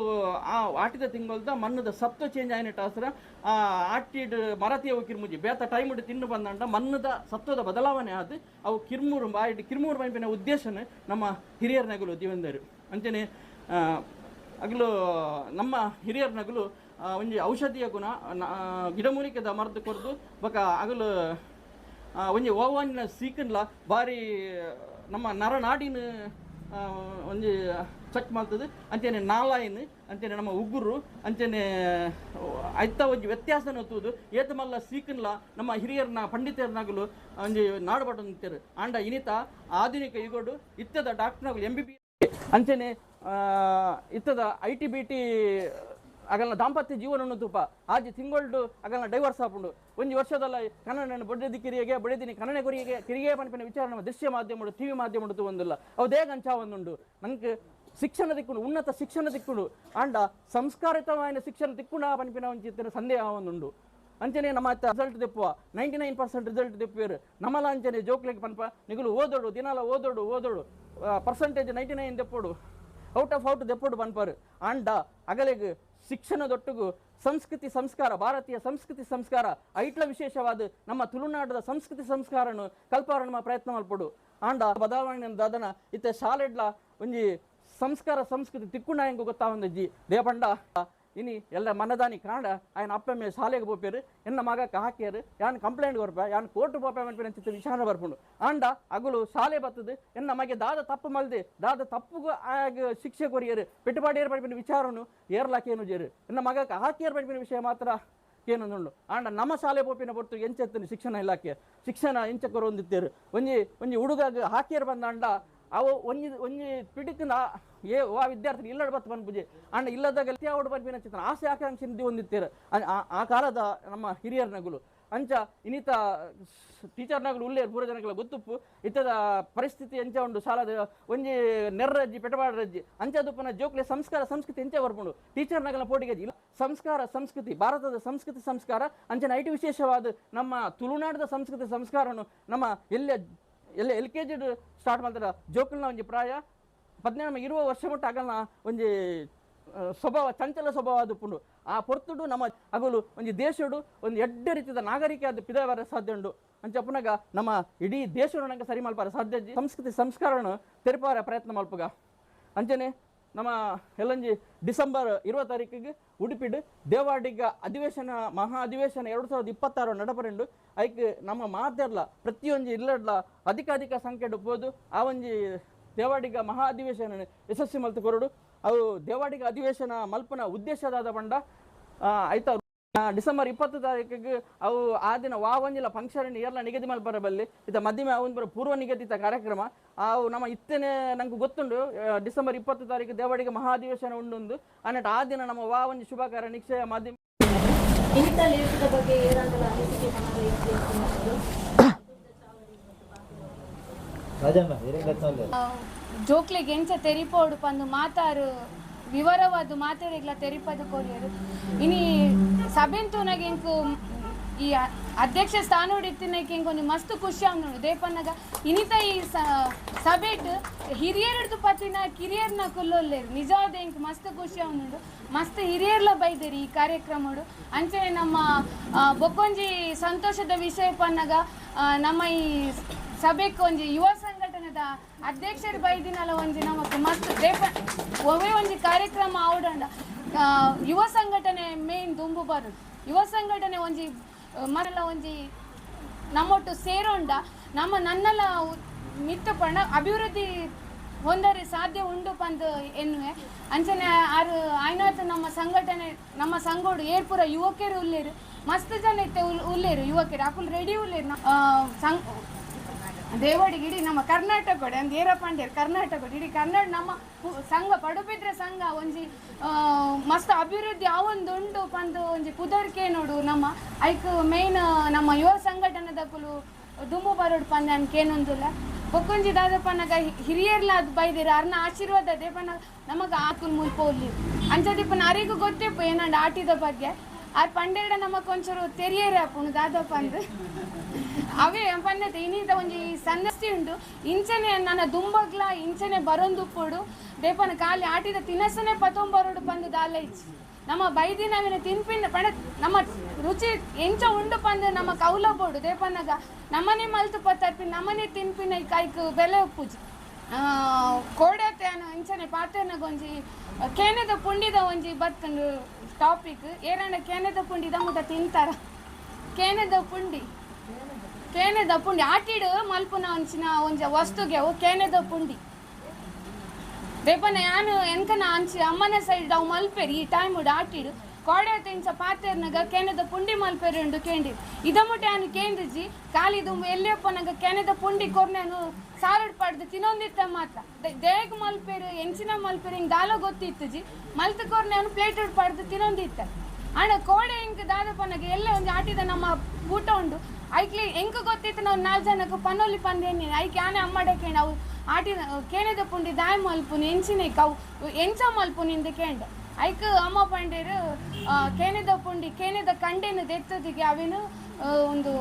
ಆ ಆಟಿದ ತಿಂಗಳದ ಮಣ್ಣದ ಸತ್ತು ಚೇಂಜ್ ಆಯ್ನಟಾಸ್ರ ಆ ಆಟಿಡ್ ಮರತಿಯವು ಕಿರ್ಮುಜಿ ಬೇತ ಟೈಮುಡು ತಿನ್ನು ಬಂದಂಡ ಮಣ್ಣದ ಸತ್ವದ ಬದಲಾವಣೆ ಆದ ಅವು ಕಿರ್ಮೂರು ಬಾಯಿಡ್ ಕಿರ್ಮೂರು ಪನ್ಪಿನ ಉದ್ದೇಶನ ನಮ್ಮ ಹಿರಿಯರ ನಗಲು ದಿವಂದರು. ಅಂಚನೆ ಅಗಲು ನಮ್ಮ ಹಿರಿಯರ ನಗಲು ಒಂಜಿ ಔಷಧೀಯ ಗುಣ ಗಿಡಮೂಲಿಕೆದ ಮರದ್ದು ಕೊರ್ದು ಬೊಕ ಅಗಲು ಒಂಜಿ ಓವನ್ನ ಸೀಕನ್ಲ ಭಾರಿ ನಮ್ಮ ನರನಾಡಿನ ಒಂಜಿ ಚೆಕ್ ಮಾಡ್ತದೆ. ಅಂಚನೆ ನಾಲಾಯಿನ ಅಂಚನೆ ನಮ್ಮ ಉಗುರು ಅಂಚನೆ ಐತ ಒಂಜಿ ವ್ಯತ್ಯಾಸನ ತೂದು ಏತ ಮಲ್ಲ ಸೀಕನ್ಲ ನಮ್ಮ ಹಿರಿಯರ್ನ ಪಂಡಿತರ್ನಾಗಲು ಒಂಜಿ ನಾಡು ಬಟ್ಟಂತೇರು. ಆಂಡ ಇನಿತ ಆಧುನಿಕ ಯುಗಡು ಇತ್ತದ ಡಾಕ್ಟರ್ನಾಗಲು MBBS ಅಂಚನೆ ಇತ್ತದ IT BT ಅಗಲ್ನ ದಾಂಪತ್ಯ ಜೀವನವನ್ನು ತೂಪ ಆಜಿ ತಿಂಗಳ್ಡು ಅಗಲ್ನ ಡೈವರ್ಸ್ ಆಪುಂಡು. ಒಂಜಿ ವರ್ಷದಲ್ಲ ಕನ್ನಡ ಬೊಡ್ಡೆದಿ ಕಿರಿಯಗೆ ಬೊಡೆದಿನಿ ಕನ್ನಡ ಕೊರಿಗೆ ಕಿರಿಯೇ ಪನ್ಪಿನ ವಿಚಾರ ನಮ್ಮ ದೃಶ್ಯ ಮಾಧ್ಯಮ ಟಿವಿ ಮಾಧ್ಯಮ ಒಂದಿಲ್ಲ ಅವು ದೇಗ ಅಂಚಾ ಒಂದುಂಡು. ನಂಗೆ ಶಿಕ್ಷಣ ದಿಕ್ಕುಂಡು ಉನ್ನತ ಶಿಕ್ಷಣ ದಿಕ್ಕುಂಡು ಆಂಡ ಸಂಸ್ಕಾರಿತವಾಯಿನ ಶಿಕ್ಷಣ ದಿಕ್ಕುಂಡ ಪನ್ಪಿನ ಒಂಜಿ ಸಂದೇಹ ಒಂದುಂಡು. ಅಂಚನೆ ನಮ್ಮ ರಿಸಲ್ಟ್ ದೆಪ್ಪುವ 99% ರಿಸಲ್ಟ್ ದೆಪ್ಪುವೇರು ನಮ್ಮಲ ಅಂಚನೆ ಜೋಕ್ಲಿಗೆ ಪನ್ಪ ನಿಗುಲು ಓದೋಡು ದಿನಾಲ ಓದೋಡು ಓದೋಡು ಪರ್ಸೆಂಟೇಜ್ 99 ದೆಪ್ಪೋಡು ಔಟ್ ಆಫ್ ಔಟ್ ದೆಪ್ಪೋಡು ಪನ್ಪಾರು. ಆಂಡ ಅಗಲೆಗ್ ಶಿಕ್ಷಣದೊಟ್ಟಿಗೂ ಸಂಸ್ಕೃತಿ ಸಂಸ್ಕಾರ ಭಾರತೀಯ ಸಂಸ್ಕೃತಿ ಸಂಸ್ಕಾರ ಐಟ್ಲ ವಿಶೇಷವಾದ ನಮ್ಮ ತುಳುನಾಡದ ಸಂಸ್ಕೃತಿ ಸಂಸ್ಕಾರನು ಕಲ್ಪಾರ ನಮ್ಮ ಪ್ರಯತ್ನ ಮಲ್ಪಡು. ಆಂಡ ಬದಲಾವಣೆ ದಾದನ ಇತ್ತೆ ಶಾಲೆಡ್ಲ ಒಂಜಿ ಸಂಸ್ಕಾರ ಸಂಸ್ಕೃತಿ ತಿಕ್ಕುಂಡ ಹೆಂಗು ಗೊತ್ತಾವಂದಜ್ಜಿ ದೇಪಂಡ ಇನಿ ಎಲ್ಲ ಮನದಾನಿ ಕಾಂಡ ಆಯನ ಅಪ್ಪಮ್ಮೆ ಶಾಲೆಗೆ ಪೋಪೇರು ಎನ್ನ ಮಗಕ್ಕೆ ಹಾಕ್ಯಾರು ಯಾನ್ ಕಂಪ್ಲೇಂಟ್ ಕೊರ್ಪ ಯಾನ್ ಕೋರ್ಟ್ ಪೋಪೆ ಮನ್ಪಿನ ವಿಚಾರ ಬರ್ಪುಂಡು. ಆಂಡ ಅಗುಲು ಶಾಲೆ ಬರ್ತದೆ ಎನ್ನ ಮಗೆ ದಾದ ತಪ್ಪು ಮಲ್ದೆ ದಾದ ತಪ್ಪುಗು ಆಗ ಶಿಕ್ಷೆ ಕೊರಿಯರು ಪೆಟ್ಟುಪಾಡಿಯರು ಪಡಿಪಿನ ವಿಚಾರನು ಏರ್ಲಾಕೇನು ಜೇರು ಎನ್ನ ಮಗಕ್ಕೆ ಹಾಕಿಯರು ಪಡಿಪಿನ ವಿಷಯ ಮಾತ್ರ ಏನೊಂದುಂಡು. ಆಂಡ ನಮ್ಮ ಶಾಲೆ ಪೋಪಿನ ಪೊರ್ತು ಎಂಚೆತ್ತನು ಶಿಕ್ಷಣ ಇಲಾಖೆ ಶಿಕ್ಷಣ ಎಂಚ ಕೊರೊಂದಿತ್ತೇರು ಒಂಜಿ ಒಂಜಿ ಹುಡುಗಾಗ ಹಾಕಿಯರು ಬಂದಾಂಡ ಅವು ಒಂಜಿ ಒಂಜಿ ಪಿಡಿಕಿನ ಏ ವಾ ವಿದ್ಯಾರ್ಥಿ ಇಲ್ಲಡ ಬತ್ತು ಪನ್ಪುಜಿ ಅಂಡ ಇಲ್ಲದಾಗ ಅವಡು ಪನ್ಪಿನ ಚಿತ್ರ ಆಸೆ ಆಕಾಂಕ್ಷೆ ಹೊಂದಿತ್ತೀರ ಆ ಕಾಲದ ನಮ್ಮ ಹಿರಿಯರ್ನಗುಲು ಅಂಚ ಇನ್ನಿತ ಟೀಚರ್ನಗುಲು ಉಲ್ಲೇರು ಪೂರ ಜನಗಳ ಗೊತ್ತುಪ್ಪು ಇತ್ತದ ಪರಿಸ್ಥಿತಿ ಎಂಚ ಉಂಡು ಶಾಲಾದ ಒಂಜಿ ನೆರ್ರಜ್ಜಿ ಪೆಟಬಾಡರಜ್ಜಿ ಅಂಚದುಪ್ಪನ ಜೋಕ್ಲೆ ಸಂಸ್ಕಾರ ಸಂಸ್ಕೃತಿ ಎಂಚ ಬರ್ಪುಂಡು ಟೀಚರ್ನಗಲ ಪೋಟಿಗೆ ಇಲ್ಲ ಸಂಸ್ಕಾರ ಸಂಸ್ಕೃತಿ ಭಾರತದ ಸಂಸ್ಕೃತಿ ಸಂಸ್ಕಾರ ಅಂಚನ IT ವಿಶೇಷವಾದ ನಮ್ಮ ತುಳುನಾಡದ ಸಂಸ್ಕೃತಿ ಸಂಸ್ಕಾರವನ್ನು ನಮ್ಮ ಎಲ್ಲ ಎಲ್ಲ ಎಲ್ ಕೆ ಜಿ ಸ್ಟಾರ್ಟ್ ಮಾಡ್ತಾರೆ ಜೋಕುಲ್ನ ಒಂಜಿ ಪ್ರಾಯ 18 20 ವರ್ಷ ಮುಟ್ಟ ಆಗಲ್ನ ಒಂಜಿ ಸ್ವಭಾವ ಚಂಚಲ ಸ್ವಭಾವ ಅದು ಆ ಪೊರ್ತುಡು ನಮ್ಮ ಅಗಲು ಒಂಜಿ ದೇಶಡು ಒಂದು ಎಡ್ಡೆ ರೀತಿಯ ನಾಗರಿಕ ಅದು ಪಿದವರ ಸಾಧ್ಯ ಉಂಡು ಅಂಚ ಪುನಗ ನಮ್ಮ ಇಡೀ ದೇಶವನ್ನು ನಂಗೆ ಸರಿ ಮಲ್ಪಾರ ಸಾಧ್ಯ ಸಂಸ್ಕೃತಿ ಸಂಸ್ಕಾರವನ್ನು ತೆರಪಾರ ಪ್ರಯತ್ನ ಮಲ್ಪುಗ ಅಂಚನೆ ನಮ್ಮ ಎಲ್ಲಂಜಿ ಡಿಸೆಂಬರ್ 20 ತಾರೀಕಿಗೆ ಉಡುಪಿಡು ದೇವಾಡಿಗ ಅಧಿವೇಶನ ಮಹಾ ಅಧಿವೇಶನ 2026 ನಡಪರೆಂಡು ಐಕ್ ನಮ್ಮ ಮಾತೆರ್ಲ ಪ್ರತಿಯೊಂಜಿ ಇಲ್ಲಡ್ಲ ಅಧಿಕ ಅಧಿಕ ಸಂಖ್ಯೆ ಪೋದು ಆ ಒಂಜಿ ದೇವಾಡಿಗ ಮಹಾ ಅಧಿವೇಶನ ಯಶಸ್ವಿ ಮಲ್ತು ಕೊರಡು ಅವು ದೇವಾಡಿಗ ಅಧಿವೇಶನ ಮಲ್ಪನ ಉದ್ದೇಶದಾದ ಪಂಡ ಆಯ್ತಾ ಡಿಸೆಂಬರ್ 20 ತಾರೀಕಿಗೆ ಅವು ಆ ದಿನ ವಾವಂಜಿಲ ಫಂಕ್ಷನ್ ಎಲ್ಲ ನಿಗದಿ ಮಲ್ಪರ ಬಲ್ಲಿ ಇತ್ತ ಮಧ್ಯಮ ಅವನ್ ಬರ ಪೂರ್ವ ನಿಗದಿತ ಕಾರ್ಯಕ್ರಮ ಅವು ನಮ್ಮ ಇತ್ತನೆ ನಂಗೆ ಗೊತ್ತುಂಡು ಡಿಸೆಂಬರ್ 20 ತಾರೀಕು ದೇವಾಡಿಗ ಮಹಾ ಅಧಿವೇಶನ ಉಂಡುಂದು ಅನ್ನಟ್ ಆ ದಿನ ನಮ್ಮ ವಾವಂಜಿ ಶುಭ ಕಾರ್ಯ ನಿಶ್ಚಯ ಮಾಧ್ಯಮ ಬಗ್ಗೆ ಏನಾಗಲ್ಲ ಅನಿಸಿಕೆ ಜೋಕ್ಲೆಗ್ ಎಂಚ ತೆರಿಪೋಡು ಪಂದು ಮಾತಾರು ವಿವರವಾದ ಮಾತಾಡಿಗ್ಲ ತೆರಿಪದ ಕೊರಿಯರು ಇನಿ ಸಭೆಂತೂನಾಗ ಎಂಕು ಈ ಅಧ್ಯಕ್ಷ ಸ್ಥಾನ ಇತ್ತಿನಕ್ಕೆ ಎಂಕೊಂದು ಮಸ್ತ್ ಖುಷಿ ಆಗ ದೇಪನ್ನಾಗ ಇನಿತ ಈ ಸಭೆಟ್ ಹಿರಿಯರದ್ದು ಪತ್ತಿನ ಕಿರಿಯರ್ನ ಕುಲ್ಲೊಲ್ಲೇರು ನಿಜವಾದ ಎಂಕ್ ಮಸ್ತ್ ಖುಷಿ ಅವನುಂಡು ಮಸ್ತ್ ಹಿರಿಯರ್ಲ ಬೈದೇರಿ ಈ ಕಾರ್ಯಕ್ರಮಡು ಅಂಚನೆ ನಮ್ಮ ಬೊಕ್ಕೊಂಜಿ ಸಂತೋಷದ ವಿಷಯ ಪನ್ನಾಗ ನಮ್ಮ ಈ ಸಭೆಗೆ ಒಂಜಿ ಯುವ ಸಂಘಟನೆದ ಅಧ್ಯಕ್ಷರು ಬೈದಿನಲ್ಲ ಒಂಜಿ ನಮಕ್ ಮಸ್ತ್ ದೇಪ ಒವೇ ಒಂಜಿ ಕಾರ್ಯಕ್ರಮ ಆವಡಂಡ ಯುವ ಸಂಘಟನೆ ಮೇನ್ ದುಂಬು ಬರುದು ಯುವ ಸಂಘಟನೆ ಒಂಜಿ ಮರಲ ಒಂಜಿ ನಮ್ಮೊಟ್ಟು ಸೇರೋಂಡ ನಮ್ಮ ನನ್ನೆಲ್ಲ ಮಿತ್ತ ಪಂಡ ಅಭಿವೃದ್ಧಿ ಹೊಂದರೆ ಸಾಧ್ಯ ಉಂಡು ಪಂದು ಎನ್ನುವೆ ಅಂಚನೆ ಆರು ಆಯ್ನಾಥ ನಮ್ಮ ಸಂಘಟನೆ ನಮ್ಮ ಸಂಘೋಡು ಏರ್ಪುರ ಯುವಕರು ಉಲ್ಲೇರು ಮಸ್ತ್ ಜನ ಇತ್ತೆ ಉಲ್ಲೇರು ಯುವಕರು ಅಕುಲ್ ರೆಡಿ ಉಲ್ಲೇರು ಸಂಘ ದೇವಡಿಗೆ ಇಡೀ ನಮ್ಮ ಕರ್ನಾಟಕ ಅಂದ್ ಏರ ಪಾಂಡ್ಯರು ಕರ್ನಾಟಕ ಇಡೀ ಕನ್ನಡ ನಮ್ಮ ಸಂಘ ಪಡುಬಿದ್ರೆ ಸಂಘ ಒಂಜಿ ಮಸ್ತ್ ಅಭಿವೃದ್ಧಿ ಆವೊಂದು ಉಂಡು ಪಂದು ಒಂಜಿ ಪುದರ್ಕೆ ನೋಡು ನಮ್ಮ ಐಕ್ ಮೇನ್ ನಮ್ಮ ಯುವ ಸಂಘಟನೆದಕುಲು ದುಂಬು ಬರೋಡು ಪಂದ ಅನ್ಕೇನೊಂದುಲ್ಲ ಬೊಕ್ಕೊಂಜಿ ದಾದಪ್ಪನಾಗ ಹಿರಿಯರ್ಲ ಅದು ಬೈದಿರ ಅರ್ನ ಆಶೀರ್ವಾದ ದೇಪನ ನಮಗ ಆಕುಲ್ ಮುಲ್ಪ ಉಲ್ಲಿ ಅಂಚದಿಪ್ಪನ ಅರಿಗೂ ಗೊತ್ತೇಪ ಏನಂಡ ಆಟಿದ ಬಗ್ಗೆ ಆರ್ ಪಂಡೆರಡ ನಮಕ್ ಒಂಚೂರು ತೆರಿಯರೆ ಅಪ್ಪುನು ದಾದಪ್ಪ ಅಂದು ಅವೇ ಪನ್ನತೆ ಇನ್ನಿತ ಒಂಜಿ ಸಂದಸ್ತಿ ಉಂಟು ಇಂಚನೆ ನನ್ನ ದುಂಬಗ್ಲ ಇಂಚನೆ ಬರೊಂದುಪ್ಪುಡು ದೇಪನ ಖಾಲಿ ಆಟಿದ ತಿನಸನೆ ಪತೊಂಬರೋಡು ಪಂದು ದಾಲ ಇಚ್ಚಿ ನಮ್ಮ ಬೈದಿನವಿನ ತಿನ್ಪಿನ ಪಣ ನಮ್ಮ ರುಚಿ ಎಂಚ ಉಂಡು ಪಂದು ನಮ್ಮ ಕೌಲಬೋಡು ದೇಪನಗ ನಮ್ಮನೆ ಮಲ್ತು ಪತ್ತರ್ಪಿ ನಮ್ಮನೆ ತಿನ್ಪಿನ ಕೈಕ್ ಬೆಲೆ ಉಪ್ಪುಜಿ ಕೋಡತೆ ಇಂಚನೆ ಪಾತೆನಗ ಒಂಜಿ ಕೇನೆದ ಪುಂಡಿದ ಒಂಜಿ ಬತ್ತಂಡು ಟಾಪಿಕ್ ಏರಣ್ಣ ಕೇನೆದ ಪುಂಡಿದ ಮುಟ ತಿಂತಾರ ಕೇನೆದ ಪುಂಡಿ ಕೇನೆದ ಪುಂಡಿ ಆಟಿಡು ಮಲ್ಪುನ ಒಂಚಿನ ಒಂಜಿ ವಸ್ತುಗೆ ಅವು ಕೇನೆದ ಪುಂಡಿ ದೇಪನ ಯಾನು ಎನ್ಕನ ಅಂಚಿ ಅಮ್ಮನ ಸೈಡ್ ಅವು ಮಲ್ಪೇರಿ ಈ ಟೈಮ್ ಆಟಿಡು ಕೋಡೆ ತಿಂಚ ಪಾತೆರ್ನಗ ಕೇನೆದ ಪುಂಡಿ ಮಲ್ಪೇರಿ ಉಂಡು ಕೇಂಡಿ ಇದ ಮುಟ್ಟೆ ಯಾನು ಕೇಂದ್ರಜಿ ಖಾಲಿ ದುಂಬು ಎಲ್ಲಿಯಪ್ಪನಗ ಕೇನೆದ ಪುಂಡಿ ಕೊರ್ನೇನು ಸಾರಡ್ ಪಡ್ದು ತಿನ್ನೊಂದಿತ್ತ ಮಾತ್ರ ದೇಗ್ ಮಲ್ಪೇರು ಎಂಚಿನ ಮಲ್ಪೇರು ಹಿಂಗೆ ದಾಲ ಗೊತ್ತಿತ್ತುಜಿ ಮಲ್ತು ಕೊರ್ನೇನು ಪ್ಲೇಟ್ ಪಡ್ದು ತಿನ್ನೊಂದಿತ್ತ ಅಣ್ಣ ಕೋಡೆ ಇಂಕ್ ದಾದಪ್ಪನಗ ಎಲ್ಲ ಒಂಜಿ ಆಟಿದ ನಮ್ಮ ಊಟ ಉಂಡು ಐಕ್ಲಿ ಎಂಕ್ ಗೊತ್ತಿತ್ತು ನಾವು 4 ಜನಕ್ಕೆ ಪನೊಲಿ ಪಂದೇನಿ ಐಕ್ ಯಾನೆ ಅಮ್ಮಡ ಕೇಂಡ ಅವು ಆಟಿದ ಕೇನೆದ ಪುಂಡಿ ದಾಯ ಮಲ್ಪುನಿ ಎಂಚಿನ ಅವು ಎಂಚ ಮಲ್ಪುನಿ ಇಂದ ಕೇಂಡ ಐಕ್ ಅಮ್ಮ ಪಂಡೇರು ಕೇನೆದ ಪುಂಡಿ ಕೇನೆದ ಕಂಡೇನು ದೆತ್ತದಿಗೆ ಅವೇನು ಒಂದು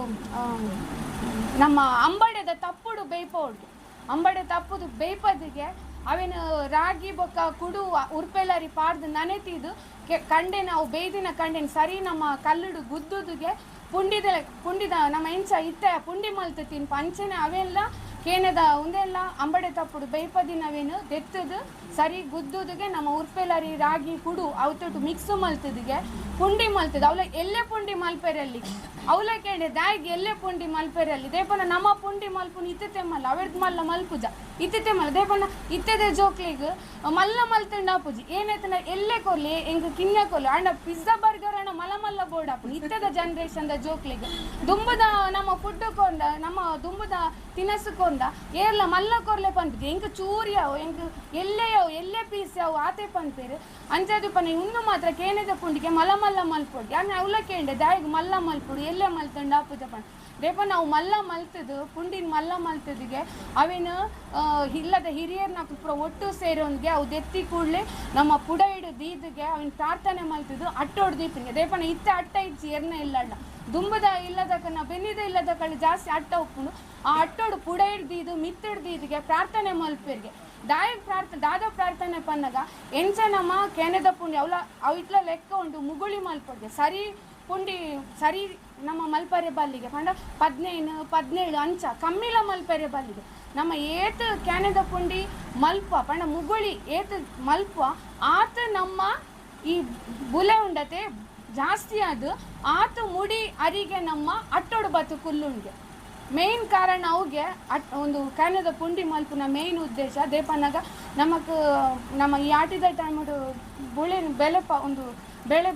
ನಮ್ಮ ಅಂಬಡೆದ ತಪ್ಪುಡು ಬೇಯ್ಪೋಡು ಅಂಬಡೆ ತಪ್ಪುದು ಬೇಯ್ಪದಿಗೆ ಅವೇನು ರಾಗಿ ಬೊಕ್ಕ ಕುಡು ಉರ್ಪೆಲರಿ ಪಾಡ್ದು ನನೆತಿದ್ದು ಕಂಡೆ ನಾವು ಬೇಯ್ದಿನ ಕಂಡೆನ ಸರಿ ನಮ್ಮ ಕಲ್ಲುಡು ಗುದ್ದುದುಗೆ ಪುಂಡಿದ ಪುಂಡಿದ ನಮ್ಮ ಎಂಚ ಇತ್ತ ಪುಂಡಿ ಮಲ್ತು ತಿನ್ಪ ಅಂಚನೆ ಅವೆಲ್ಲ ಕೇನದ ಉಂದೆಲ್ಲ ಅಂಬಡೆ ತಪ್ಪುಡು ಬೇಯ್ಪದಿನವೇನು ದೆತ್ತದು ಸರಿ ಗುದ್ದುದುಗೆ ನಮ್ಮ ಉರ್ಪೆಲರಿ ರಾಗಿ ಕುಡು ಅವತ್ತೊಟ್ಟು ಮಿಕ್ಸ್ ಮಲ್ತದಿಗೆ ಪುಂಡಿ ಮಲ್ತದ ಅವಲ ಎಲ್ಲೆ ಪುಂಡಿ ಮಲ್ಪೆರಲ್ಲಿ ಅವಲ ಕೇಂಡೆ ದಾಯಿಗೆ ಎಲ್ಲೆ ಪುಂಡಿ ಮಲ್ಪೆರಲ್ಲಿ ದೇಪನ ನಮ್ಮ ಪುಂಡಿ ಮಲ್ಪುನ ಇತ್ತತೆ ಮಲ್ಲ ಅವೆರ್ದ್ ಮಲ್ಲ ಮಲ್ಪುಜ ಇತ್ತತೆ ಮಲ್ಲ ದೇಪನ ಇತ್ತದೆ ಜೋಕ್ಲಿಗ್ ಮಲ್ಲ ಮಲ್ತಂಡ ಪೂಜಿ ಏನಾಯ್ತನ ಎಲ್ಲೆ ಕೊರ್ಲಿ ಎಂಕ್ ಕಿನ್ನ ಕೊರ್ಲಿ ಅಂಡ ಪಿಜ್ಜಾ ಬರ್ಗರ್ ಅಣ್ಣ ಮಲ್ಲ ಮಲ್ಲ ಬೋರ್ಡ್ ಆಪುಂಡು ಇತ್ತದ ಜನರೇಷನ್ ದ ಜೋಕ್ಲಿಗ್ ದುಂಬುದ ನಮ್ಮ ಫುಡ್ ಕೊಂಡ ನಮ್ಮ ದುಂಬುದ ತಿನಸು ಕೊಂಡ ಏರ್ಲ ಮಲ್ಲ ಕೊರ್ಲೆ ಪನ್ಪುಜಿ ಎಂಕ್ ಚೂರಿ ಯಾವು ಎಂಕ್ ಎಲ್ಲೆ ಯಾವು ಎಲ್ಲೆ ಪೀಸ್ ಯಾವು ಆತೆ ಪನ್ಪೇರು ಅಂಚಾದು ಪನ ಉಂದು ಮಾತ್ರ ಕೇನೆದ ಪುಂಡಿಗೆ ಮಲ್ಲ ಮಲ್ಲ ಮಲ್ಪೊಡು ಯಾನ್ ಅವಲ ಕೇಂಡೆ ದಾಯಿಗ್ ಮಲ್ಲ ಮಲ್ಪೊಡು ಎಲ್ಲೆ ಮಲ್ತಂಡ ಆಪುಜ ಪಂಡ ದೇಪ ನಾವು ಮಲ್ಲ ಮಲ್ತದು ಪುಂಡಿನ ಮಲ್ಲ ಮಲ್ತದಿಗೆ ಅವೇನು ಇಲ್ಲದ ಹಿರಿಯರ್ನ ಪೂರ ಒಟ್ಟು ಸೇರೋನ್ಗೆ ಅವು ದೆತ್ತಿ ಕೂಡಲೇ ನಮ್ಮ ಪುಡ ಹಿಡಿದು ದೀದಿಗೆ ಅವನ ಪ್ರಾರ್ಥನೆ ಮಲ್ತದು ಅಟ್ಟೋಡ್ ದೀಪನಿಗೆ ದೇಪನ ಇತ್ತ ಅಟ್ಟ ಇಜ್ಜಿ ಎರ್ನ ಇಲ್ಲಣ್ಣ ದುಂಬದ ಇಲ್ಲದಕ್ಕನ ಬೆನ್ನಿದ ಇಲ್ಲದ ಕಡೆ ಜಾಸ್ತಿ ಅಟ್ಟ ಉಪ್ಪುಂಡು ಆ ಅಟ್ಟೋಡು ಪುಡ ಹಿಡ್ದಿದ್ದು ಮಿತ್ತಿಡ್ದಿದ್ಗೆ ಪ್ರಾರ್ಥನೆ ಮಲ್ಪೇರಿಗೆ ದಾಯ ಪ್ರಾರ್ಥನೆ ದಾದ ಪ್ರಾರ್ಥನೆ ಪನ್ನಗ ಎಂಚ ನಮ್ಮ ಕೆನೆದ ಪುಂಡಿ ಅವಲ ಅವು ಇಟ್ಲ ಲೆಕ್ಕ ಉಂಟು ಮುಗುಳಿ ಮಲ್ಪೊಡ್ಗೆ ಸರಿ ಪುಂಡಿ ಸರಿ ನಮ್ಮ ಮಲ್ಪರೆ ಬಲ್ಲಿಗೆ ಪಂಡ 15 17 ಅಂಚ ಕಮ್ಮಿಲ ಮಲ್ಪರೆ ಬಲ್ಲಿಗೆ ನಮ್ಮ ಏತು ಕ್ಯಾನದ ಪುಂಡಿ ಮಲ್ಪ ಪಂಡ ಮುಗುಳಿ ಏತು ಮಲ್ಪ ಆತ ನಮ್ಮ ಈ ಬುಲೆ ಉಂಡತೆ ಜಾಸ್ತಿ ಅದು ಆತ ಮುಡಿ ಅರಿಗೆ ನಮ್ಮ ಅಟ್ಟೋಡು ಬತ್ತು ಕುಲ್ಲುಂಗೆ ಮೇನ್ ಕಾರಣ ಅವುಗೆ ಒಂದು ಕ್ಯಾನದ ಪುಂಡಿ ಮಲ್ಪುನ ಮೇನ್ ಉದ್ದೇಶ ದೇಪನಾಗ ನಮಕ್ ನಮ್ಮ ಈ ಆಟಿದ ಟೈಮುಡು ಬುಳೆ ಬೆಲೆಪ ಒಂದು ಬೆಳೆ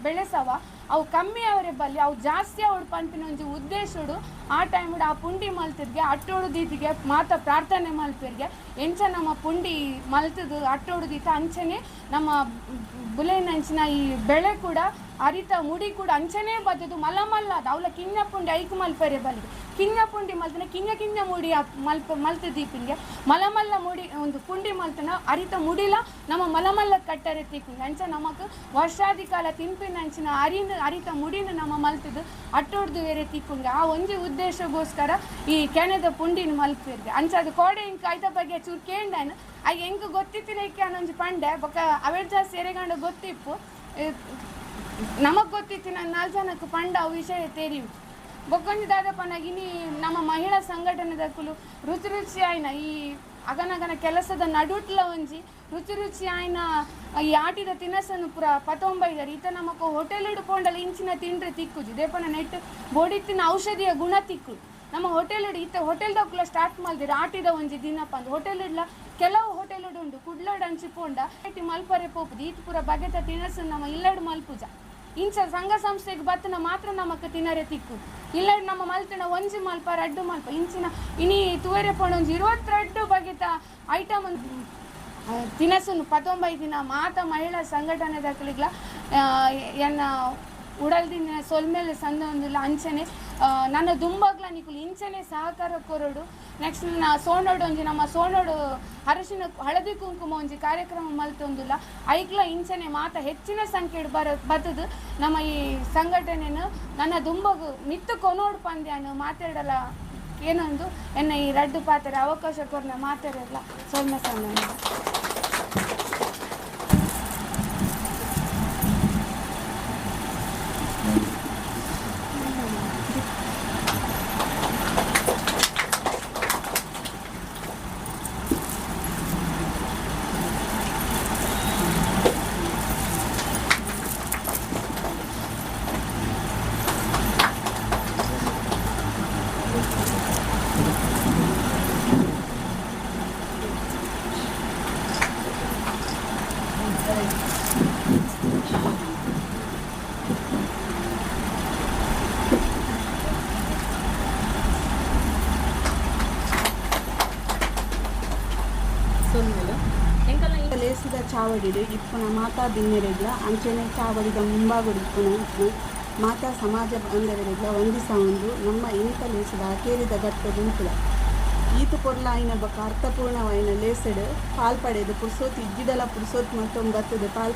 ಬೆಳೆಸವ ಅವು ಕಮ್ಮಿ ಅವರೇ ಬಲ್ಲಿ ಅವು ಜಾಸ್ತಿ ಅವಳು ಪನ್ಪಿನ ಒಂಜಿ ಉದ್ದೇಶಡು ಆ ಟೈಮುಡು ಆ ಪುಂಡಿ ಮಲ್ತಿದ್ಗೆ ಅಟ್ಟೋಡು ದೀತಿಗೆ ಮಾತ ಪ್ರಾರ್ಥನೆ ಮಲ್ಪಿರ್ಗೆ ಎಂಚ ನಮ್ಮ ಪುಂಡಿ ಮಲ್ತದು ಅಟ್ಟೋಡು ದೀತ ಅಂಚನೆ ನಮ್ಮ ಬುಲೆನಂಚಿನ ಈ ಬೆಳೆ ಕೂಡ ಅರಿತ ಮುಡಿ ಕೂಡ ಅಂಚನೆ ಬತ್ತದು ಮಲ್ಲ ಮಲ್ಲ ಅದು ಅವಲ ಕಿನ್ನ ಪುಂಡಿ ಐಕು ಮಲ್ಪರೆ ಬಲ್ಲಿಗೆ ಕಿನ್ನ ಪುಂಡಿ ಮಲ್ತನ ಕಿನ್ನ ಕಿನ್ನ ಮುಡಿ ಮಲ್ಪ ಮಲ್ತ ದೀಪಿನ್ಗೆ ಮಲ ಮಲ್ಲ ಮುಡಿ ಒಂದು ಪುಂಡಿ ಮಲ್ತನ ಅರಿತ ಮುಡಿಲ ನಮ್ಮ ಮಲಮಲ್ಲ ಕಟ್ಟರೆ ತೀಪಿಂಗೆ ಅಂಚ ನಮಕ್ ವರ್ಷಾದಿ ಕಾಲ ತಿನ್ಪಿನ ಅಂಚಿನ ಅರಿನ ಅರಿತ ಮುಡಿನ ನಮ್ಮ ಮಲ್ತದು ಅಟ್ಟೋಡ್ದು ಬೇರೆ ತಿಕ್ಕುಂಗೆ ಆ ಒಂಜಿ ಉದ್ದೇಶಗೋಸ್ಕರ ಈ ಕೆನೆದ ಪುಂಡಿನ ಮಲ್ಪಿರ್ಗೆ ಅಂಚ ಅದು ಕೋಡೆ ಇಂಕ್ ಐತ ಬಗ್ಗೆ ಚೂರು ಕೇಂಡಾನು ಆಗ ಎಂಕ್ ಗೊತ್ತಿತ್ತಿನ ಇಕ್ಕೆ ಅನ್ನೊಂಜಿ ಪಂಡೆ ಬೊಕ್ಕ ಅವೆಡ್ ಜಾಸ್ತಿ ಎರೆಗಂಡ ಗೊತ್ತಿಪ್ಪು ನಮಗ್ ಗೊತ್ತಿತ್ತು ನಾನು 4 ಜನಕ್ಕೆ ಪಂಡ ಅವು ವಿಷಯ ತೆರಿವು ಬೊಕ್ಕೊಂಜಿ ದಾದಪ್ಪನಾಗ ಇನಿ ನಮ್ಮ ಮಹಿಳಾ ಸಂಘಟನೆದಕ್ಕಲು ರುಚಿ ರುಚಿ ಆಯ್ನ ಈ ಅಗನಗನ ಕೆಲಸದ ನಡುಟ್ಲ ಒಂಜಿ ರುಚಿ ರುಚಿ ಆಯ್ನ ಈ ಆಟಿದ ತಿನಸನ್ನು ಪೂರ ಪತೊಂಬೈದಾರೆ ಈತ ನಮಕ್ ಹೋಟೆಲ್ ಹಿಡ್ಕೊಂಡಲ್ಲ ಇಂಚಿನ ತಿಂಡ್ರೆ ತಿಕ್ಕುಜಿ ದೇಪನ ನೆಟ್ ಬೋಡಿತ್ತಿನ ಔಷಧಿಯ ಗುಣ ತಿಕ್ಕು ನಮ್ಮ ಹೋಟೆಲ್ ಈತ ಹೋಟೆಲ್ದಕ್ಕಲ ಸ್ಟಾರ್ಟ್ ಮಾಡಿದಿರ ಆಟಿದ ಒಂಜಿ ದಿನಪ್ಪ ಅಂದ್ ಹೋಟೆಲ್ ಇಡ್ಲ ಕೆಲವು ಹೋಟೆಲ್ ಉಂಡು ಕುಡ್ಲಡ್ ಅಂಚಿ ಪೋಂಡ ಮಲ್ಪರೆ ಪೋಪುದು ಈತ ಪೂರ ಬಗೆತ ತಿನಸು ನಮ್ಮ ಇಲ್ಲಡ್ ಮಲ್ಪುಜ ಇಂಚ ಸಂಘ ಸಂಸ್ಥೆಗೆ ಬತ್ತನ ಮಾತ್ರ ನಮಕ್ ತಿನ್ನರೆ ತಿಕ್ಕು ಇಲ್ಲ ನಮ್ಮ ಮಲ್ತನ ಒಂಜಿ ಮಲ್ಪ ರಡ್ಡು ಮಲ್ಪ ಇಂಚಿನ ಇನಿ ತುವೆರೆ ಪೋಣ ಒಂಜಿ 22 ಬಗೆತ ಐಟಮ್ ತಿನಸುನು 19 ದಿನ ಮಾತ ಮಹಿಳಾ ಸಂಘಟನೆ ದಾಖಲಿಗ್ಲ ಎನ್ನ ಉಡಲ್ದಿನ ಸೊಲ್ಮೇಲೆ ಸಂದೊಂದಿಲ್ಲ ಅಂಚನೆ ನನ್ನ ದುಂಬಗ್ಲ ನಿಕುಲು ಇಂಚನೆ ಸಹಕಾರ ಕೊರಡು ನೆಕ್ಸ್ಟ್ ನನ್ನ ಸೋನೋಡು ಒಂಜಿ ನಮ್ಮ ಸೋನೋಡು ಅರಶಿನ ಹಳದಿ ಕುಂಕುಮ ಒಂಜಿ ಕಾರ್ಯಕ್ರಮ ಮಲ್ತೊಂದಿಲ್ಲ ಐಕ್ಲ ಇಂಚನೆ ಮಾತ ಹೆಚ್ಚಿನ ಸಂಖ್ಯೆ ಬತ್ತದು ನಮ್ಮ ಈ ಸಂಘಟನೆಯನ್ನು ನನ್ನ ದುಂಬಗು ಮಿತ್ತು ಕೊನೋಡು ಪಂದ್ಯಾನು ಮಾತಾಡಲ್ಲ ಏನೊಂದು ಎನ್ನ ಈ ರಡ್ಡು ಪಾತ್ರೆ ಅವಕಾಶ ಕೊರ್ನ ಮಾತಾಡಲ್ಲ ಸೊಲ್ಮೆ ಸಣ್ಣ. ಲೇಸಿದ ಚಾವಡಿಡು ಇಪ್ಪುನ ಮಾತಾ ಬಿನ್ನೆರೆಗ್ಲ ಅಂಚನೆ ಚಾವಡಿದ ಮುಂಬಾಗುಡು ಇಪ್ಪುನ ಮಾತಾ ಸಮಾಜ ಬಾಂಧವರೆಗ್ಲ ವಂದಿಸವೊಂದು ನಮ್ಮ ಇನಿತ ಲೇಸಿದ ಅಕೇರಿದ ಗಟ್ಟ ಗುಂಪುಲ ಈತು ಪೊರ್ಲಾಯಿನ ಬೊಕ ಅರ್ಥಪೂರ್ಣವಾಯಿನ ಲೇಸೆಡ್ ಪಾಲ್ ಪಡೆದು ಪುರ್ಸೋತ್ ಇಜ್ಜಿಡಲ ಪುರ್ಸೋತ್ ಮಲ್ತೊಂಬತ್ತದು ಪಾಲ್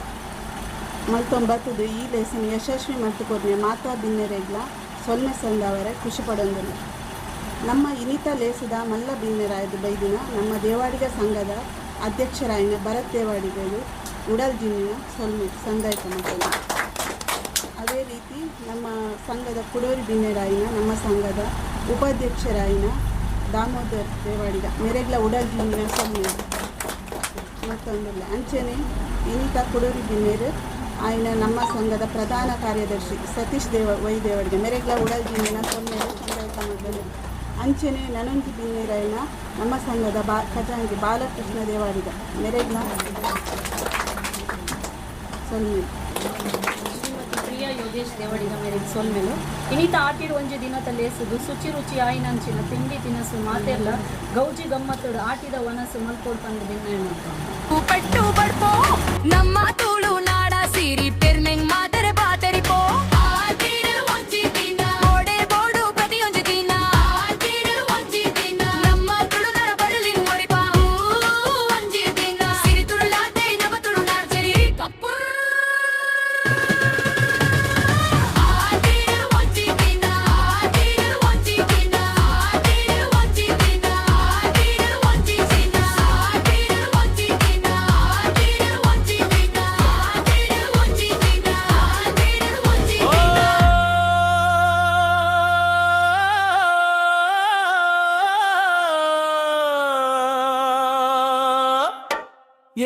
ಮಲ್ತೊಂಬತ್ತದು ಈ ಲೇಸನ್ ಯಶಸ್ವಿ ಮಲ್ತು ಮಾತಾ ಬಿನ್ನೆರೆಗ್ಲ ಸೊಲ್ಮೆ ಸಂದವರೆ ಖುಷಿ ಪಡೊಂದಿಲ್ಲ. ನಮ್ಮ ಇನಿತ ಲೇಸದ ಮಲ್ಲ ಬಿನ್ನೆರಾಯದು ಬೈದಿನ ನಮ್ಮ ದೇವಾಡಿಗ ಸಂಘದ ಅಧ್ಯಕ್ಷರಾಯಿನ ಭರತ್ ದೇವಾಡಿಗರು ಉಡಲ್ ಜಿನ್ನಿನ ಸೊಲ್ಮೆ ಸಂದಾಯಕ ಮಕ್ಕಳು. ಅದೇ ರೀತಿ ನಮ್ಮ ಸಂಘದ ಕುಡೋರಿ ಬಿನ್ನೆರಾಯಿನ ನಮ್ಮ ಸಂಘದ ಉಪಾಧ್ಯಕ್ಷರಾಯಿನ ದಾಮೋದರ್ ದೇವಾಡಿಗ ಮೆರೆಗ್ಲ ಉಡಲ್ ಜಿನ್ನಿನ ಸೊಲ್ಮೆ ಮತ್ತೊಂದಿಲ್ಲ. ಅಂಚನೆ ಇನಿತ ಕುಡೋರಿ ಬಿನ್ನೆರು ಆಯ್ನ ನಮ್ಮ ಸಂಘದ ಪ್ರಧಾನ ಕಾರ್ಯದರ್ಶಿ ಸತೀಶ್ ದೇವ ವೈ ದೇವಡಿಗೆ ಮೆರೆಗ್ಲ ಉಡಲ್ ಜಿಂಜಿನ ಸೊನ್ನೆಲು ಸಂದಾಯ್ತ ಮಲ್ತೊಂದುಲ್ಲೆರ್. ಅಂಚನೆ ನನೊಂಜಿ ಬಿನ್ನೆರಾಯಿನ ನಮ್ಮ ಸಂಘದ ಬಾ ಖಜಾಂಜಿ ಬಾಲಕೃಷ್ಣ ದೇವಾಡಿಗ ಮೆರೆಗ್ಲ ಸೊಲ್ಮೆಲು. ಶ್ರೀಮತಿ ಪ್ರಿಯಾ ಯೋಗೇಶ್ ದೇವಡಿಗ ಮೇರೆಗ್ ಸೊಲ್ಮೆಲು. ಇನಿತ ಆಟಿಡ್ ಒಂಜಿ ದಿನತ ಲೇಸುಗು ಶುಚಿ ರುಚಿ ಆಯಿನಂಚಿನ ತಿಂಡಿ ತಿನಸು ಮಾತೆರ್ಲ ಗೌಜಿ ಗಮ್ಮತ್ತುಡು ಆಟಿದ ವನಸು ಮಲ್ಪೊಡು ಪಂದ್ ಬಿನ್ನಯ ಮಲ್ತೊಂದು. ಪಟ್ಟು ಬಡ್ಪೋ ನಮ್ಮ ತುಳುನಾಡ ಸಿರಿ ಪೆರ್ಮೆಂಗ್ ಮಾತರೆ ಪಾತೆರಿಪೋ. ಒಂಜಿ ದಿನ ಬೋಡೆ ಬೋಡು ಪ್ರತಿಯೊಂಜಿ ದಿನ. ಒಂಜಿ ದಿನ ನಮ್ಮ ತುಳುನಾಡ ಬರಲಿನ್ ಒರಿಪ. ಒಂಜಿ ದಿನ ಸಿರಿ ತುಳುಲಾತೆ ನಮ್ಮ ತುಳುನಾಡ ಸಿರಿ ಕಪ್ಪು. ಒಂಜಿ ದಿನ, ಒಂಜಿ ದಿನ, ಒಂಜಿ ದಿನ, ಒಂಜಿ ದಿನ, ಒಂಜಿ ದಿನ, ಒಂಜಿ ದಿನ, ಒಂಜಿ ದಿನ, ಒಂಜಿ ದಿನ.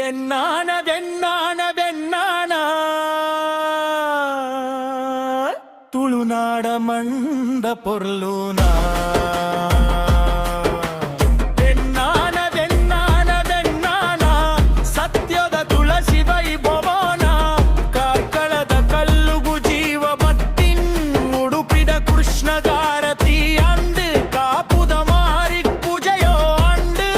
ಎನ್ನಾಣ ಬೆನ್ನಾಣ ಬೆನ್ನಾಣ, ತುಳುನಾಡ ಮಂದ ಪೊರ್ಲುನಾ. ಬೆನ್ನಾನ ಬೆನ್ನಾನ ಬೆನ್ನಾನ, ಸತ್ಯದ ತುಳಸಿ ವೈಭವನ. ಕಾರ್ಕಳದ ಕಲ್ಲುಗು ಜೀವ ಬತ್ತಿನ್, ಉಡುಪಿದ ಕೃಷ್ಣಗಾರತಿ ಅಂದು, ಕಾಪುದ ಮಾರಿ ಪೂಜೆಯೋ ಅಂಡು.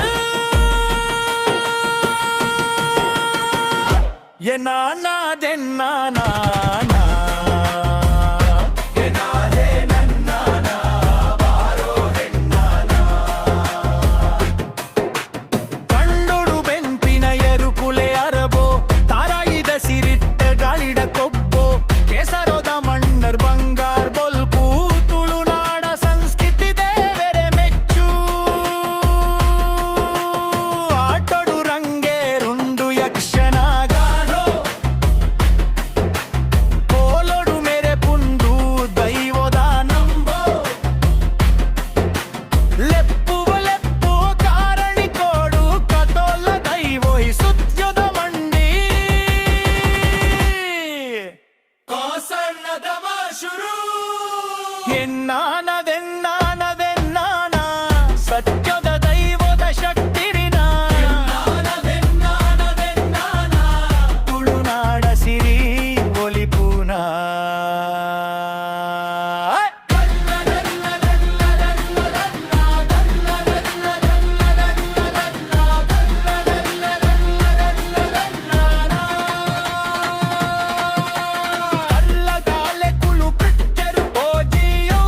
ಎನ್ನಾನದೆನ್ನಾನ, ಎನಾದೆ ನನ್ನಾನ, ಬಾರೋ ಹೆಣ್ಣಾನ. ಕಂಡೊಡು ಬೆನ್ಪಿನ ಎರುಕುಲೆ ಅರಬೋ, ತಾರಾಯಿದ ಸಿರಿಟ್ಟ ಗಾಳಿಡ ಕೊಬ್ಬೋ, ಕೇಸರೋದ ಮಣ್ಣರ್ ಬಂಗಾರ್ ಬೊಲ್ಪು, ತುಳುನಾಡ ಸಂಸ್ಕೃತಿ ದೇವೆರೆ ಮೆಚ್ಚು. ಆಟೊಡು ರಂಗೇರುಂಡು ಯಕ್ಷನಾಗಾನೋ, ಕೋಲೊಡು ಮೇರೆ ಪುಂಡು ದೈವದ ನಂಬೋ. ಲೆಪ್ಪುವ ಲೆಪ್ಪು ಕಾರಣಿಕೋಡು ಕಟೋಲ ದೈವೋಯಿ ಸುತ್ಯದ ಮಂಡಿ. ಕೋಸಣ್ಣದವ ಶುರು. ಎನ್ನಾನದೆನ್ನಾನದೆನ್ನಾನ, ಸತ್ಯದ ದೈವದ ಶಕ್ತಿರಿನ, ತುಳುನಾಡ ಸಿರಿ ಒಲಿಪುನ. ಕಲ್ಲಗಾಲೆ ಕುಳು ಪಿಟ್ಟರು ಓಜಿಯೋ,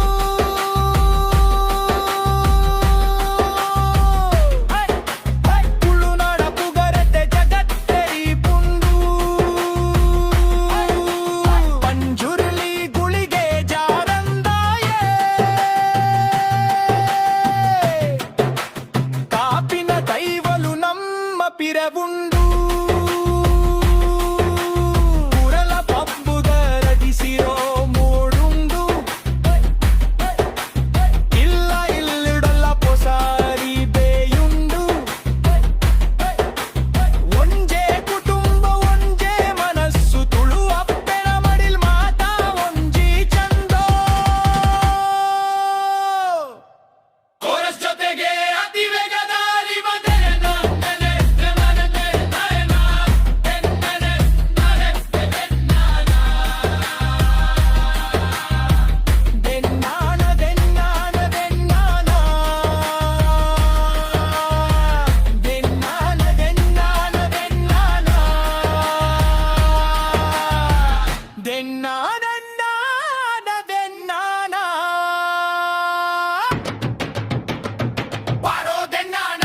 ತುಳುನಾಡ ಪುಗರತೆ ಜಗತ್ತೆರಿ ಪುಂಡು. ಪಂಜುರ್ಲಿ ಗುಳಿಗೆ ಜಾರಂದಾಯೇ, ಕಾಪಿನ ದೈವಲು ನಮ್ಮ ಪಿರವುಂಡು. ಕುರಲ ಪಬ್ಬುದ ರಡಿಸಿರೋ ಮೂಡುಂಡು, ಇಲ್ಲ ಇಲ್ಲಿಡಲ್ಲ ಪೊಸಾರಿ ಬೇಯುಂಡು. ಒಂಜೇ ಕುಟುಂಬ ಒಂಜೇ ಮನಸ್ಸು, ತುಳು ಅಪ್ಪೆನ ಮಡಿಲ್ ಮಾತಾ ಒಂಜಿ ಚಂದೋ. ಕೋರಸ್ ಜೊತೆಗೆ ಅತಿ ವೇಗದ ದೆನ್ನಾನ ದೆನ್ನಾನ ದೆನ್ನಾನ, ದೆನ್ನಾನ ದೆನ್ನಾನ ದೆನ್ನಾನ, ದೆನ್ನಾನ ದೆನ್ನಾನ, ಬಾರೋ ದೆನ್ನಾನ.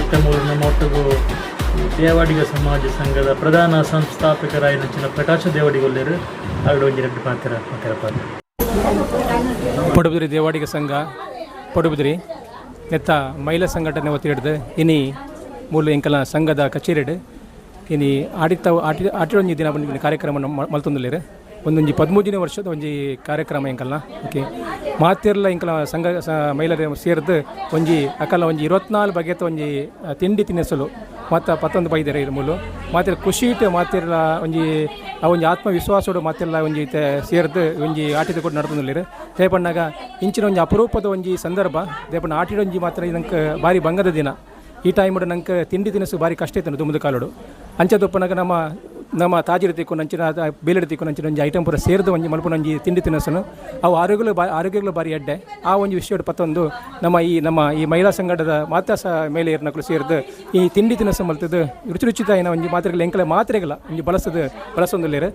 ಇತ್ತ ಮೂರು ನಮ್ಮ ಒಟ್ಟಿಗೂ ಈ ದೇವಾಡಿಗ ಸಮಾಜ ಸಂಘದ ಪ್ರಧಾನ ಸಂಸ್ಥಾಪಕರಾಯಿನಂಚಿನ ಪ್ರಕಾಶ ದೇವಾಡಿಗೊಲ್ಲೇರು ಆರ್ಡ್ ಒಂಜಿ ರಡ್ಡ್ ಪಾತೆರ ಪಾತೆರ ಪಾತೆರ. ಪಡುಬಿದ್ರಿ ದೇವಾಡಿಗ ಸಂಘ ಪಡುಬಿದ್ರಿ ನೆತ್ತ ಮಹಿಳಾ ಸಂಘಟನೆ ಒತ್ತಿ ಹಿಡ್ದು ಇನಿ ಮೂಲು ಎಂಕಲ ಸಂಘದ ಕಚೇರಿಡ್ ಇನಿ ಆಡಿತ ಆಟಿ ಆಟಿಡೊಂಜಿ ದಿನ ಬಂದಿನ ಕಾರ್ಯಕ್ರಮ ಮಲ್ತೊಂದುಲ್ಲೆರ್. ಒಂದೊಂಜಿ 13ನೇ ವರ್ಷದ ಒಂಜಿ ಕಾರ್ಯಕ್ರಮ ಎಂಕಲ್ನ. ಓಕೆ, ಮಾತೆರ್ಲ ಎಂಕಲ ಸಂಘ ಮಹಿಳೆಯರ ಸೇರ್ದು ಒಂಜಿ ಅಕಲ ಒಂಜಿ 24 ಬಗೆತ ಒಂಜಿ ತಿಂಡಿ ತಿನಿಸುಲು ಮತ್ತು ಪತ್ತೊಂದು ಬೈದೆರೆ ಇರ್ ಮೂಲು ಮಾತೆರ್ ಖುಷಿಟ್ ಮಾತೆರ್ಲ ಒಂಜಿ ಆ ಒಂಜಿ ಆತ್ಮವಿಶ್ವಾಸೋಡು ಮಾತೆರ್ಲ ಒಂಜಿ ಸೇರ್ದು ಒಂಜಿ ಆಟಿದ ಕೂಡ ನಡತೊಂದುಲ್ಲೆರ್. ದಾಯೆ ಇಂಚಿನ ಒಂಜಿ ಅಪರೂಪದ ಒಂಜಿ ಸಂದರ್ಭ. ದಾಯೆ ಆಟಿಡೊಂಜಿ ಮಾತ್ರ ನಂಕ್ ಬಾರಿ ಬಂಗದ ದಿನ. ಈ ಟೈಮ್ ನಂಗೆ ತಿಂಡಿ ತಿನಿಸು ಬಾರಿ ಕಷ್ಟ ಇತ್ತು ದುಂಬುದ ಕಾಲೋಡು. ಅಂಚ ದೊಪ್ಪನಾಗ ನಮ್ಮ ನಮ್ಮ ತಾಜಿಡ್ ತಿಕ್ಕು ನಂಚಿನ ಬೇಲೆಡ್ ತಿಕ್ಕು ನಂಚಿನ ಒಂಜಿ ಐಟಮ್ ಪೂರ ಸೇರ್ದು ಒಂಜಿ ಮಲ್ಪುನ ಒಂಜಿ ತಿಂಡಿ ತಿನಿಸುನು ಅವು ಆರೋಗ್ಯಗಳು ಬಾ ಆರೋಗ್ಯಗಳು ಬಾರಿ ಎಡ್ಡೆ. ಆ ಒಂಜಿ ವಿಷಯಡ್ ಪತ್ತೊಂದು ನಮ್ಮ ಈ ಮಹಿಳಾ ಸಂಘಟದ ಮಾತಾ ಸಹ ಮಹಿಳೆಯರ್ನಕುಲು ಸೇರ್ದು ಈ ತಿಂಡಿ ತಿನಿಸು ಮಲ್ತದ್ದು ರುಚಿ ರುಚಿತ ಒಂಜಿ ಮಾತ್ರೆಗಳು ಎಂಕಲೆ ಮಾತ್ರೆಗಳ ಒಂಜಿ ಬಳಸದು ಬಳಸೊಂದುಲ್ಲೆರ್.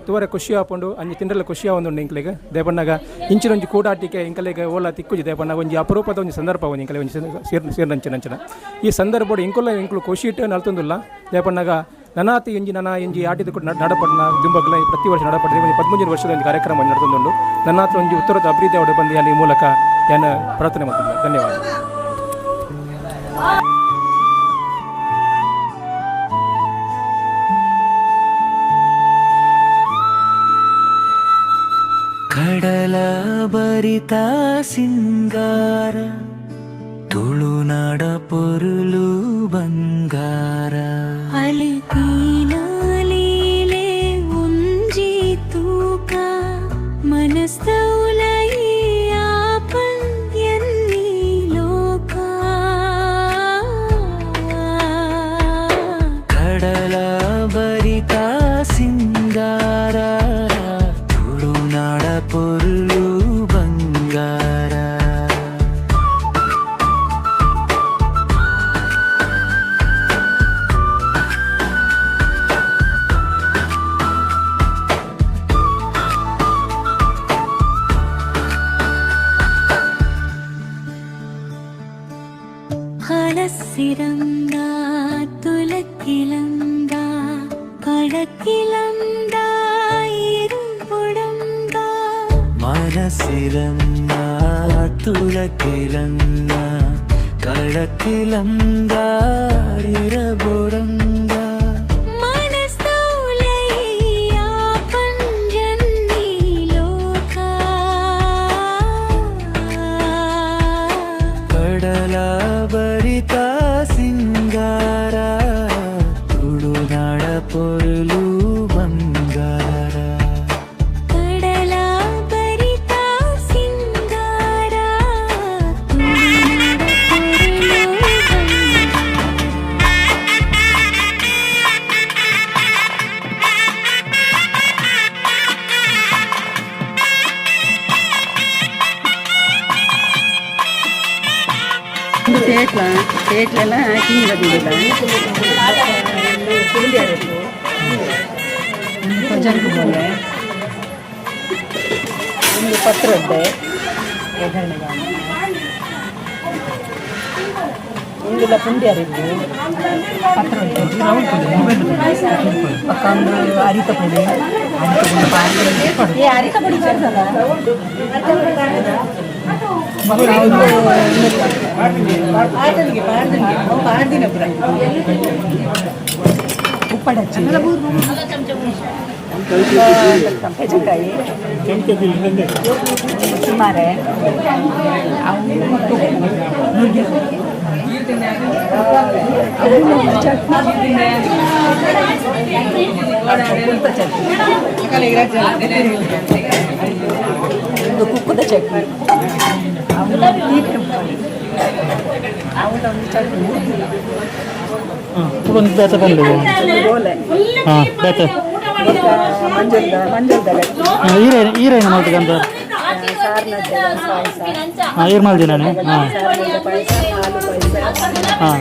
ತೂವರೆ ಖುಷಿ ಆಪುಂಡು, ಅಂಜಿ ತಿಂಡಲ ಖುಷಿ ಆವೊಂದುಂಡು ಎಂಕ್ಲೆಗ್. ದಾಯೆ ಇಂಚಿನ ಒಂಜಿ ಕೂಡಾಟಿಕೆ ಎಂಕಲೆಗ್ ಓಲ ತಿಕ್ಕುಜಿ. ದಾಯೆ ಒಂಜಿ ಅಪರೂಪದ ಒಂಜಿ ಸಂದರ್ಭ ಒಂಜಿ ಎಂಕಲೆ ಒಂಜಿ ಸೇರ್ನಂಚಿನ ಅಂಚಿನ ಈ ಸಂದರ್ಭಡ್ ಎಂಕುಲ ಎಂಕುಲು ಖುಷಿ ಇಟ್ಟು ನಲ್ತೊಂದುಲ್ಲ. ದಾಯೆ ನನಾತಿ ಎಂಜಿ ನನ ಎಂಜಿ ಆಟಿದ ಕೂಡ ನಡಪಡಿನ ದುಂಬಗ್ಲ ಪ್ರತಿ ವರ್ಷ ನಡಪಡಿದ ಒಂಜಿ 13 ವರ್ಷದ ಒಂದು ಕಾರ್ಯಕ್ರಮ ನಡತೊಂದುಂಡು. ನನ್ನಾತ್ರ ಒಂಜಿ ಉತ್ತರದ ಅಭಿವೃದ್ಧಿ ಅವಡು ಬಂದು ಈ ಮೂಲಕ ಯಾನ ಪ್ರಾರ್ಥನೆ ಮಾಡ್ತೀನಿ. ಧನ್ಯವಾದ. ಕಡಲ ಬರಿತ ಸಿಂಗಾರ, ತುಳುನಾಡ ಪೊರುಲು ಬಂಗಾರ. ಅಲಿತೀನಾಲೀಲೆ ಒಂಜಿ ತೂಕ ಮನಸ್ತ ಉಲಯಿ ಆಪನ್ ಎನ್ನಿ ಲೋಕ. ಕಡಲ ಬರಿತ ಸಿಂಗಾರ, ತುಳುನಾಡ ಪೊರುಲು ಬಂಗಾರ. ಹಳಸಿರಂಗ ತುಲಕಿಲಂಗ ಕಡಕಿಲಂದ ಇರುಪುಡಂಗ. ಮನಸಿರಂಗ ತುಳಕಿಲಂಗ ಕಡಕಿಲಂಗ ಇರಬೊಡಂಗ. ಮನಸ್ತ ಉಲಯಿ ಆಪಂಜನ್ನಿ ಲೋಕ. ಕಡಲ ಬರಿತ ಸಿಂಗಾರ, ತುಳುನಾಡ ಪೊರುಲು ಬಂಗಾರ. ಕಡಲ ಬರಿತ ಸಿಂಗಾರ, ತುಳುನಾಡ ಪೊರುಲು ಬಂಗಾರ. ತೇಟ್ಲ ತೇಟ್ಲೆಲ್ಲ ಕಿಂಗದಿಲ್ಲ ಕೊಜಂಕು ಬೋಲೆ ಒಂದು ಪತ್ರೊಡ್ಡೆ ಒಗ್ಗರಣೆಗೆ ಇಂದುಲ ಪುಂಡಿಯರಿದ್ದು ಪತ್ರೊಡ್ಡೆ ಪಕ್ಕ ಒಂದು ಅರಿತ ಪುಡಿ, ಅರಿತ ಪುಡಿ. ಏ ಅರಿತ ಪುಡಿ ಸೇರ್ತದ. ಉಪ್ಪಡಚ್ಚಿ ಪೆಜಕಾಯಿ ಸುಮಾರೆ ಅವು ನುಗ್ಗೆ ಚಟ್ನಿ, ಚಟ್ನಿ, ಒಂದು ಕುಕ್ಕುದ ಚಟ್ನಿ, ಅವನ ಚಟ್ನಿ. ಒಂದು ಬೇತೆ ಬಂದು. ಹಾಂ, ಬೇತೆ. ಮಂಜಲ್ದ ಮಂಜಲ್ದ. ಈರೇನು ಈರೇನು ಮಾಡ್ತಕ್ಕಂಥ? ಸಾರ್ನಡ್ಡೆ ಪಾಯಸ. ಹಾಂ, ಈರು ಮಾಡ್ದಿ ನಾನು. ಹಾಂ. ಸಾರ್ನಡ್ಡೆ ಪಾಯಸ, ಹಾಲು ಪಾಯಸ. ಹಾಂ.